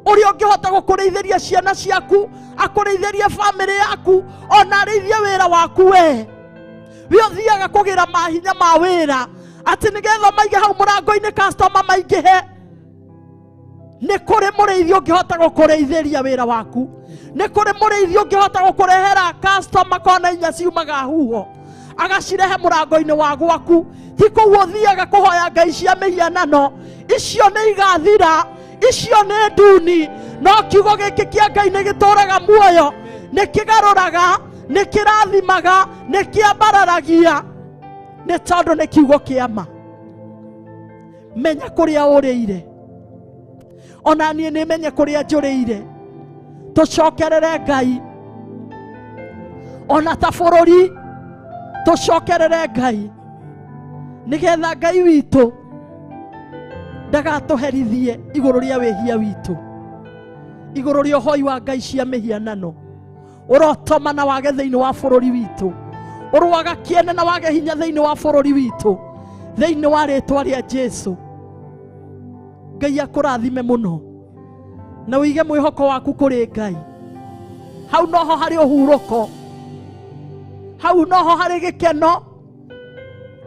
ũrĩa ũngĩhota gũkũrĩithĩria ciana ciaku, akũrĩithĩrie bamĩrĩ yaku, ona arĩithie wĩra waku. We we ũthiaga kũgĩra mahinya ma wĩra atĩ nĩgetha maige hau mũrango-inĩ customer maingĩhe. Nĩ kũrĩ mũrĩithi ũngĩhota gũkũrĩithĩria wĩra waku, nĩ kũrĩ mũrĩithi ũngĩhota gũkũrehera customer kona inya ciumaga huho agacirehe mũrango-inĩ wa gwaku. Ti kũu ũthiaga kũhoya ngai cia mĩhianano, icio nĩ igathira, icio nĩ nduni. No kiugo gĩkĩ kĩa Ngai nĩ gĩtũraga muoyo, nĩ kĩgarũraga, nĩ kĩrathimaga, nĩ kĩambararagia, nĩ tondũ nĩ kiugo kĩa ma. Menya kũrĩa ũrĩire, ona niĩ nĩ menye kũrĩa njũrĩire. Tũcokerere Ngai, ona ta bũrũri tũcokerere Ngai, nĩgetha Ngai witũ ndagatũherithie igũrũ rĩa wĩhia witũ, igũrũ rĩa ũhoi wa ngai cia mĩhianano. Ũrotoma na wage thĩinĩ wa bũrũri witũ, ũrwaga kĩene na wage hinya thĩinĩ wa bũrũri witũ, thĩinĩ wa rĩtwa rĩa Jesu. Ngai akũrathime mũno na ũige mwĩhoko waku kũrĩ Ngai. Hau noho harĩ ũhurũko, hau noho harĩ gĩkeno,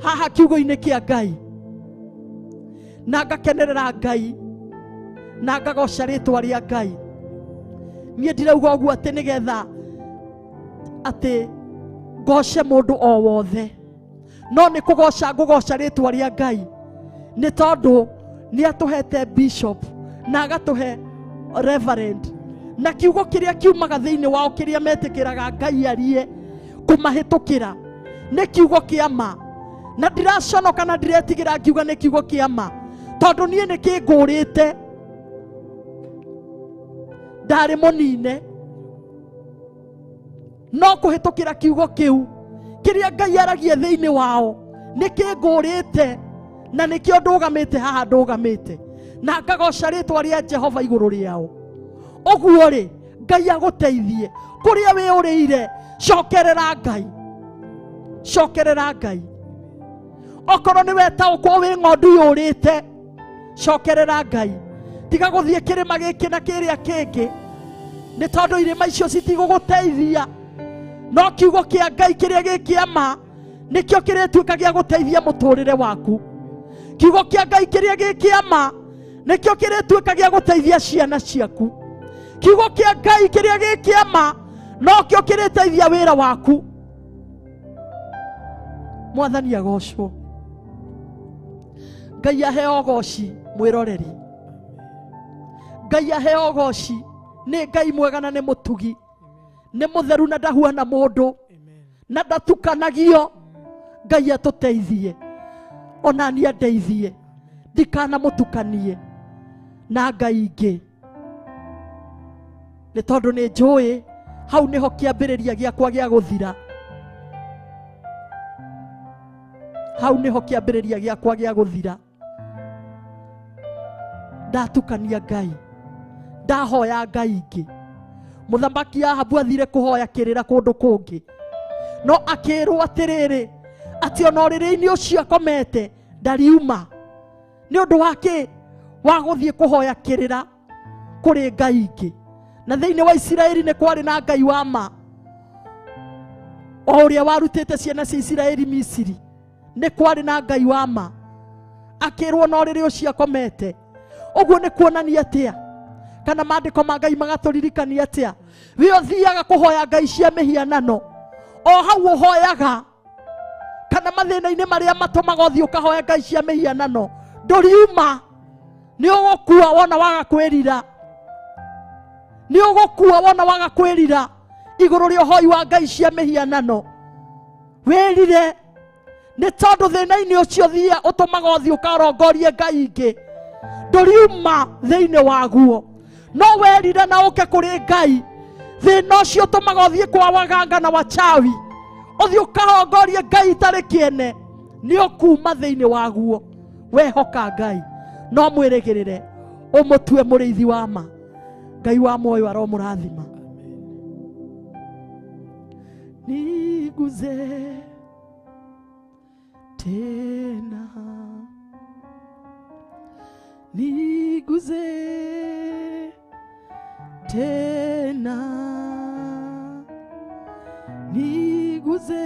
haha kiugo-inĩ kĩa Ngai. Na ngakenerera Ngai na ngagoca rĩtwa rĩa Ngai. Niĩ ndirauga ũguo atĩ nĩgetha atĩ ngoce mũndũ o wothe, no nĩ kũgoca ngũgoca rĩtwa rĩa Ngai, nĩ tondũ nĩ atũhete bishop na agatũhe reverend, na kiugo kĩrĩa kiumaga thĩinĩ wao kĩrĩa metĩkĩraga Ngai arie kũmahĩtũkĩra nĩ kiugo kĩa ma. Na ndiraconoka na ndiretigĩra ngiuga nĩ kiugo kĩa ma, tondũ niĩ nĩ kĩngũrĩte. Ndarĩ mũnine, no kũhĩtũkĩra kiugo kĩu kĩrĩa Ngai aragia thĩinĩ wao nĩ kĩngũrĩte, na nĩkĩo ndũgamĩte haha ndũgamĩte, na ngagoca rĩtwa rĩa Jehova igũrũ rĩao. Ũguo rĩ, Ngai agũteithie kũrĩa wĩũrĩire, cokerera Ngai. Cokerera Ngai. Okorwo nĩ wetaũkwo wĩ ng'ondu yũrĩte, cokerera Ngai. Tiga gũthiĩ kĩrĩma gĩkĩ na kĩrĩa kĩngĩ, nĩ tondũ irĩma icio citigũgũteithia. No kiugo kĩa Ngai kĩrĩa gĩ kĩa ma nĩkĩo kĩrĩtuĩka gĩa gũteithia mũtũrĩre waku. Kiugo kĩa Ngai kĩrĩa gĩ kĩa ma nĩkĩo kĩrĩtuĩka gĩa gũteithia ciana ciaku. Kiugo kĩa Ngai kĩrĩa gĩ kĩa ma nokĩo kĩrĩteithia wĩra waku. Mwathani agocwo. Ngai aheo ũgoci mwĩroreri. Ngai aheo ũgoci. Nĩ Ngai mwega na nĩ mũtugi, nĩ mũtheru na ndahuana mũndũ na ndatukanagio. Ngai atũteithie, ona niĩ andeithie, ndikanamũtukanie na Ngai ingĩ, nĩ tondũ nĩ njũĩ hau nĩho kĩambĩrĩria gĩakwa gĩa gũthira. Hau nĩho kĩambĩrĩria gĩakwa gĩa gũthira. Ndatukania Ngai, ndahoya Ngai ingĩ. Mũthamaki Ahabu athire kũhoya kĩrĩra kũndũ kũngĩ, no akĩrwo atĩrĩrĩ, atĩ ona ũrĩrĩ-inĩ ũcio akomete ndariuma. Nĩ ũndũ wa kĩ? Wa gũthiĩ kũhoya kĩrĩra kũrĩ Ngai ingĩ. Na thĩinĩ wa Isiraeli nĩ kwarĩ na Ngai wa ma, o ũrĩa warutĩte ciana cia Isiraeli Misiri. Nĩ kwarĩ na Ngai wa ma, akĩrwo na ũrĩrĩ ũcio akomete. Ũguo nĩ kuonania atĩa? Kana maandĩko ma Ngai magatũririkania atĩa? We ũthiaga kũhoya Ngai cia mĩhianano, o hau ũhoyaga, kana mathĩna-inĩ marĩa matũmaga ũthiĩ ũkahoya Ngai cia mĩhianano, ndũriuma. Nĩ ũgũkua wona waga kwĩrira. Nĩ ũgũkua wona waga kwĩrira igũrũ rĩa ũhoi wa Ngai cia mĩhianano. Wĩrire, nĩ tondũ thĩna-inĩ ũcio thia ũtũmaga ũthiĩ ũkarongorie Ngai ingĩ, ndũriuma thĩinĩ waguo. No werire na ũke kũrĩ Ngai, thĩna ũcio ũtũmaga ũthiĩ kwa waganga na wachawi, ũthiĩ ũkarongorie Ngai itarĩ kĩene, nĩ ũkuma thĩinĩ waguo. Wehoka Ngai, no mwĩrĩgĩrĩre, ũmũtue mũrĩithi wa ma. Ngai wa muoyo aromũrathima. Niguze tena, niguze tena, niguze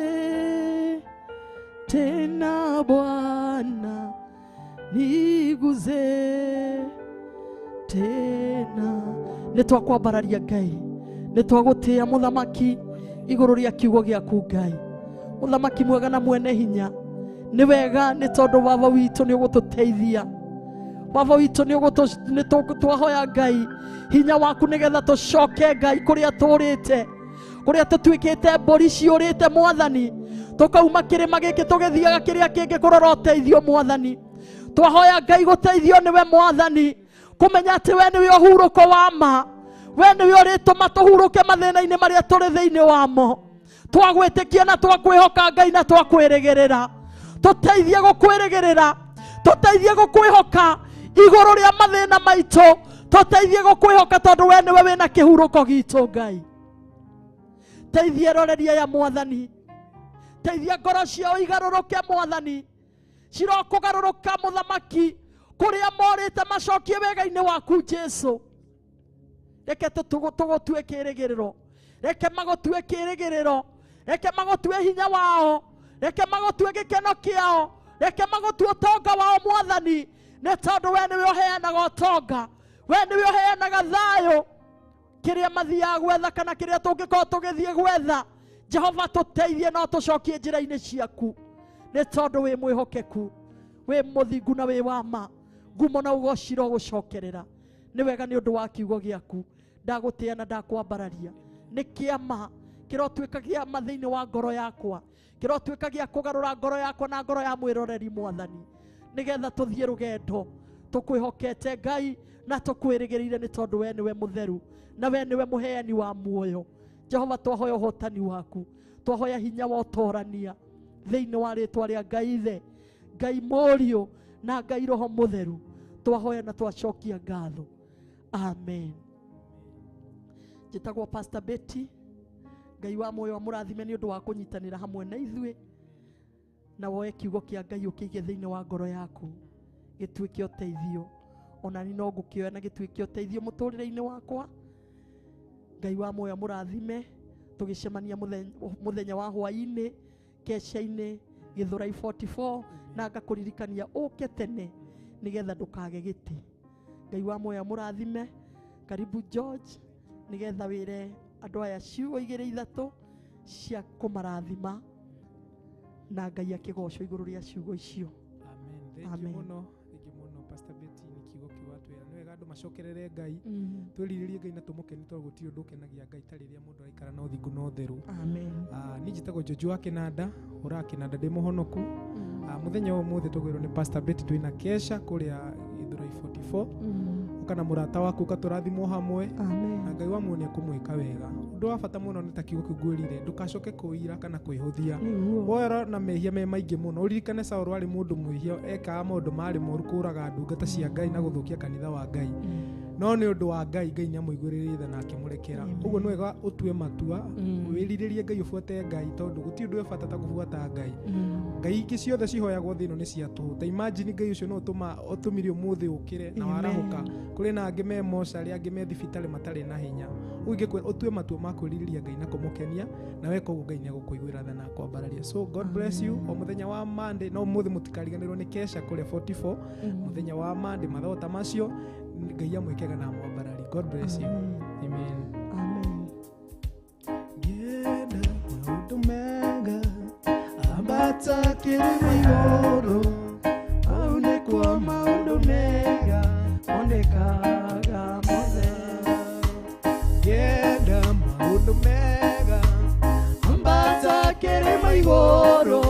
tena Bwana, niguze tena. Nĩ twakwambararia Ngai, nĩ twagũtĩĩa mũthamaki igũrũ rĩa kiugo gĩaku Ngai. Mũthamaki mwega na mwene hinya, nĩ wega nĩ tondũ baba witũ nĩ ũgũtũteithia. Baba witũ nĩ twahoya Ngai hinya waku nĩgetha tũcoke Ngai kũrĩa tũrĩte, kũrĩa tũtuĩkĩte mbũri ciũrĩte Mwathani, tũkauma kĩrĩma gĩkĩ tũgĩthiaga kĩrĩa kĩngĩ kũrora ũteithio Mwathani. Twahoya Ngai gũteithio nĩwe Mwathani, kũmenya atĩ we nĩwe ũhurũko wa ma, we nĩwe ũrĩtũma tũhurũke mathĩna-inĩ marĩa tũrĩ thĩinĩ wamo. Twagwĩtĩkia na twakwĩhoka Ngai na twakwĩrĩgĩrĩra. Tũteithie gũkwĩrĩgĩrĩra, tũteithie gũkwĩhoka igũrũ rĩa mathĩna maitũ, tũteithie gũkwĩhoka tondũ we nĩwe wĩna kĩhurũko gitũ Ngai. Teithie roreria ya Mwathani, teithia ngoro ciao igarũrũke Mwathani, cirokũgarũrũka mũthamaki kũrĩa morĩte macokie wega-inĩ waku Jesu. Reke tũgũtue kĩrĩgĩrĩro, reke magũtue kĩrĩgĩrĩro, reke magũtue hinya wao, reke magũtue gĩkeno kĩao, reke magũtue ũtonga wao Mwathani, nĩ tondũ we nĩwe ũheanaga ũtonga, we nĩwe ũheanaga thayũ. Kĩrĩa mathiaga gwetha kana kĩrĩa tũngĩkorwo tũgĩthiĩ gwetha, Jehova tũteithie no tũcokie njĩra-inĩ ciaku, nĩ tondũ wĩ mwĩhokeku, wĩ mũthingu na wĩ wa ma. Ngumo na ũgoci gũcokerera. Nĩ wega nĩ ũndũ wa kiugo gĩaku, ndagũtĩĩa na ndakwambararia. Nĩ kĩama kĩrotuĩka kĩama thĩinĩ wa ngoro yakwa, kĩrotuĩka gĩa kũgarũra ngoro yakwa na ngoro ya mwĩroreri Mwathani, nĩgetha tũthiĩ rũgendo tũkwĩhokete Ngai na tũkwĩrĩgĩrĩire, nĩ tondũ we nĩwe mũtheru na we nĩwe mũheani wa muoyo. Jehova twahoya ũhotani waku, twahoya hinya wa ũtorania thĩinĩ wa rĩtwa rĩa Ngai Ithe, Ngai Mũriũ na Ngai Roho Mũtheru. Twahoya na twacokia ngatho. Amen. Njĩtagwo Pastor Betty. Ngai wa muoyo amũrathime nĩ ũndũ wa kũnyitanĩra hamwe na ithuĩ. Na woe kiugo kĩa Ngai ũkĩige thĩinĩ wa ngoro yaku gĩtuĩke ũteithio. Ona ni no ngũkĩoya na gĩtuĩke ũteithio mũtũrĩre-inĩ wakwa. Ngai wa muoyo mũrathime. Tũgĩcemania mũthenya wa hwaĩ-inĩ kesha-inĩ Gĩthũrai 44 na ngakũririkania ũke tene nĩgetha ndũkage gĩtĩ. Ngai wa muoyo mũrathime. Karibu George nĩgetha wĩre andũ aya ciugo igĩrĩ ithatũ cia kũmarathima na Ngai akĩgocwo igũrũ rĩa ciugo icio. Amen. Thank you mũno. Thank you mũno Pastor Betty nĩ kiugo kĩu watwĩra. Nĩ wega andũ macokerere Ngai. Twĩrirĩrie Ngai na tũmũkenie tondũ gũtirĩ ũndũ ũkenagia Ngai ta rĩrĩa mũndũ araikara na ũthingu na ũtheru. Amen. Niĩ njĩtagwo George wa Kĩnanda, ũraga Kĩnanda ndĩ mũhonoku. Mũthenya wa ũmũthĩ tũgwĩrwo nĩ Pastor Betty twĩna kesha kũrĩa Gĩthũrai 44. Ũka na mũrata waku ũka tũrathimwo hamwe. Amen. Na Ngai wa muoyo nĩekũmwĩka wega. Ũndũ wa bata mũno nĩ ta kiugo kĩu ngwĩrire, ndũgacoke kwĩira kana kwĩhũthia. Woera na mehia me maingĩ mũno. Ũririkane Saũlũ arĩ mũndũ mwĩhia, ekaga maũndũ marĩ moru, kũũraga ndungata cia Ngai na gũthũkia kanitha wa Ngai. No nĩ ũndũ wa Ngai, Ngai nĩamũiguĩrĩire tha na akĩmũrekera. Ũguo nĩ wega ũtue matua, wĩrirĩrie Ngai, ũbuate Ngai, tondũ gũtirĩ ũndũ wĩ bata ta kũbuata Ngai. Ngai ingĩ ciothe cihoyagwo thĩ ĩno nĩ cia tũhũ. Ta imagine Ngai ũcio no ũtũmire ũmũthĩ ũkĩre na warahũka. Kũrĩ na angĩ me mocarĩ, angĩ me thibitarĩ matarĩ na hinya. Ũguo ingĩkwĩra ũtue matua ma kwĩrirĩria Ngai na kũmũkenia, na weka ũguo Ngai nĩegũkũiguĩra tha na akwambararia. So God bless you. O mũthenya wa Monday, no ũmũthĩ mũtikariganĩrwo nĩ kesha kũrĩa 44. Mũthenya wa Monday mathaa ta macio, Ngai amwĩkega na amwambarari. God bless you. Amen. Amen. Ngĩenda maũndũ mega, ambata kĩrĩma igũrũ, hau nĩkuo maũndũ mega monekaga mothe. Ngĩenda maũndũ mega, ambata kĩrĩma igũrũ,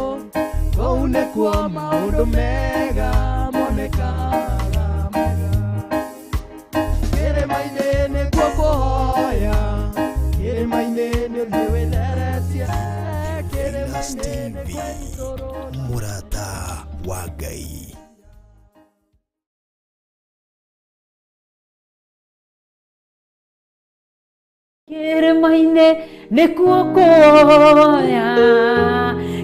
kũu nĩkuo maũndũ mega monekaga mothe. Kĩrĩma-inĩ nĩkuo kũhoya, kĩrĩma-inĩ nĩ ũthiĩ wĩtheretie, kĩrĩma-inĩ nĩkuo itũrũra. Mũrata wa Ngai. Kĩrĩma-inĩ nĩkuo kũhoya,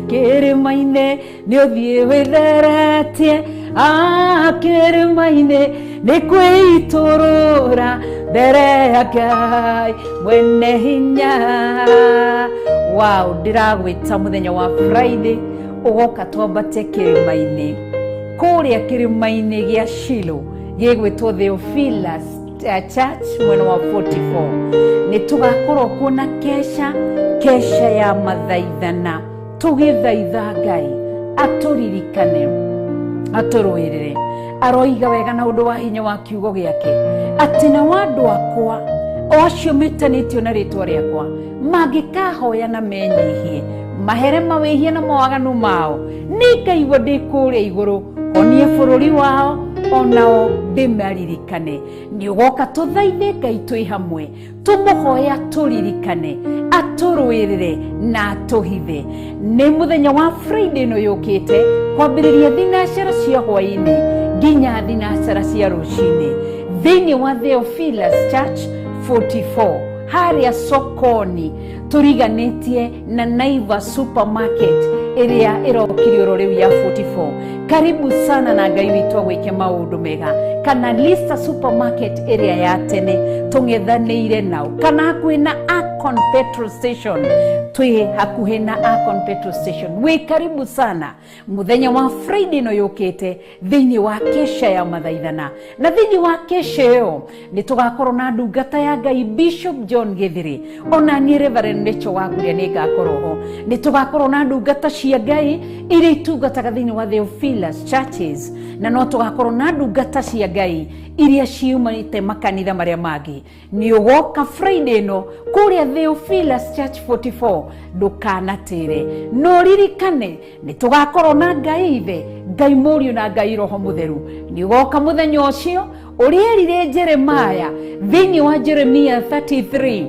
kĩrĩma-inĩ nĩ ũthiĩ wĩtheretie, kĩrĩma-inĩ nĩ kwĩitũrũra mbere ya Ngai mwene hinya. Wow, ndĩragwĩta mũthenya wa Friday ũgoka twambate kĩrĩma-inĩ kũrĩa kĩrĩma-inĩ gĩa Shilo gĩgwĩtwo Theophilus Church mwena wa 44. Nĩ tũgakorwo kuo na kesha, kesha ya mathaithana, tũgĩthaitha Ngai atũririkane, atũrũĩrĩre. Aroiga wega na ũndũ wa hinya wa kiugo gĩake atĩ nao andũ akwa o acio metanĩtio na rĩtwa rĩakwa mangĩkahoya na menyihie, mahere mawĩhia na mawaganu mao, nĩ ngaigua ndĩ kũrĩa igũrũ honie bũrũri wao onao ndĩmaririkane. Nĩ ũgoka tũthaithe Ngai twĩ hamwe, tũmũhoya tũririkane, atũrũĩrĩre na atũhithe. Nĩ mũthenya wa Friday ĩno yũkĩte kwambĩrĩria thinacara cia hwaĩ-inĩ nginya thinacara cia rũcinĩ thĩinĩ wa Theophilus Church 44 harĩa sokoni tũriganĩtie na Naivas supermarket ĩrĩa ĩrokire oro rĩu ya 44. Karibu sana na Ngai witũ agwĩke maũndũ mega. Kana Lista supermarket ĩrĩa ya tene tũng'ethanĩire nao, kana hakuhĩ na Akon petrol station, twĩ hakuhĩ na Akon petrol station. Wĩ karibu sana mũthenya wa Friday ĩno yũkĩte thĩinĩ wa kesha ya mathaithana. Na thĩinĩ wa kesha ĩyo nĩ tũgakorwo na ndungata ya Ngai Bishop John Githiri, ona niĩ Reverend Rachel Wakuria nĩ ngakorwo ho. Nĩ tũgakorwo na ndungata cia Ngai iria itungataga thĩinĩ wa Theophilus Churches, na no tũgakorwo na ndungata cia Ngai iria ciumanĩte makanitha marĩa mangĩ. Nĩ ũgoka Friday ĩno kũrĩa Theophilus Church 44, ndũkanatĩre. No ririkane nĩ tũgakorwo na Ngai Ithe, Ngai Mũriũ na Ngai Roho Mũtheru. Nĩ ũgoka mũthenya ũcio ũrĩa erire Jeremiah thĩinĩ wa Jeremiah 33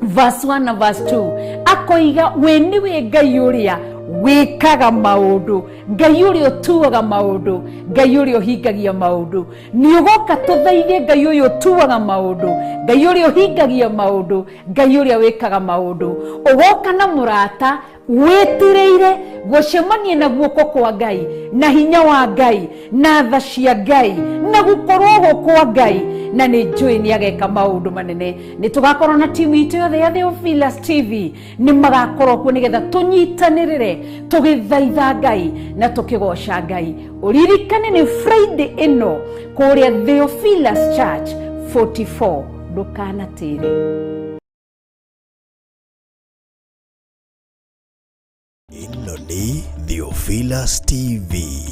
verse 1 na verse 2, akoiga we nĩwe Ngai ũrĩa wĩkaga maũndũ, Ngai ũrĩa ũtuaga maũndũ, Ngai ũrĩa ũhingagia maũndũ. Nĩ ũgoka tũthaithe Ngai ũyũ ũtuaga maũndũ, Ngai ũrĩa ũhingagia maũndũ, Ngai ũrĩa wĩkaga maũndũ. Ũgoka na mũrata Wĩtirĩire gũcemania na guoko kwa Ngai na hinya wa Ngai na tha cia Ngai na gũkorwo kwa Ngai, na nĩ njũĩ nĩ ageka maũndũ manene. Nĩ tũgakorwo na timu itũ yothe ya Theophilus TV, nĩ magakorwo kuo nĩgetha tũnyitanĩrĩre tũgĩthaitha Ngai na tũkĩgoca Ngai. Ũririkane nĩ Friday ĩno kũrĩa Theophilus Church 44, ndũkanatĩre. Ĩno nĩ Theophilus TV.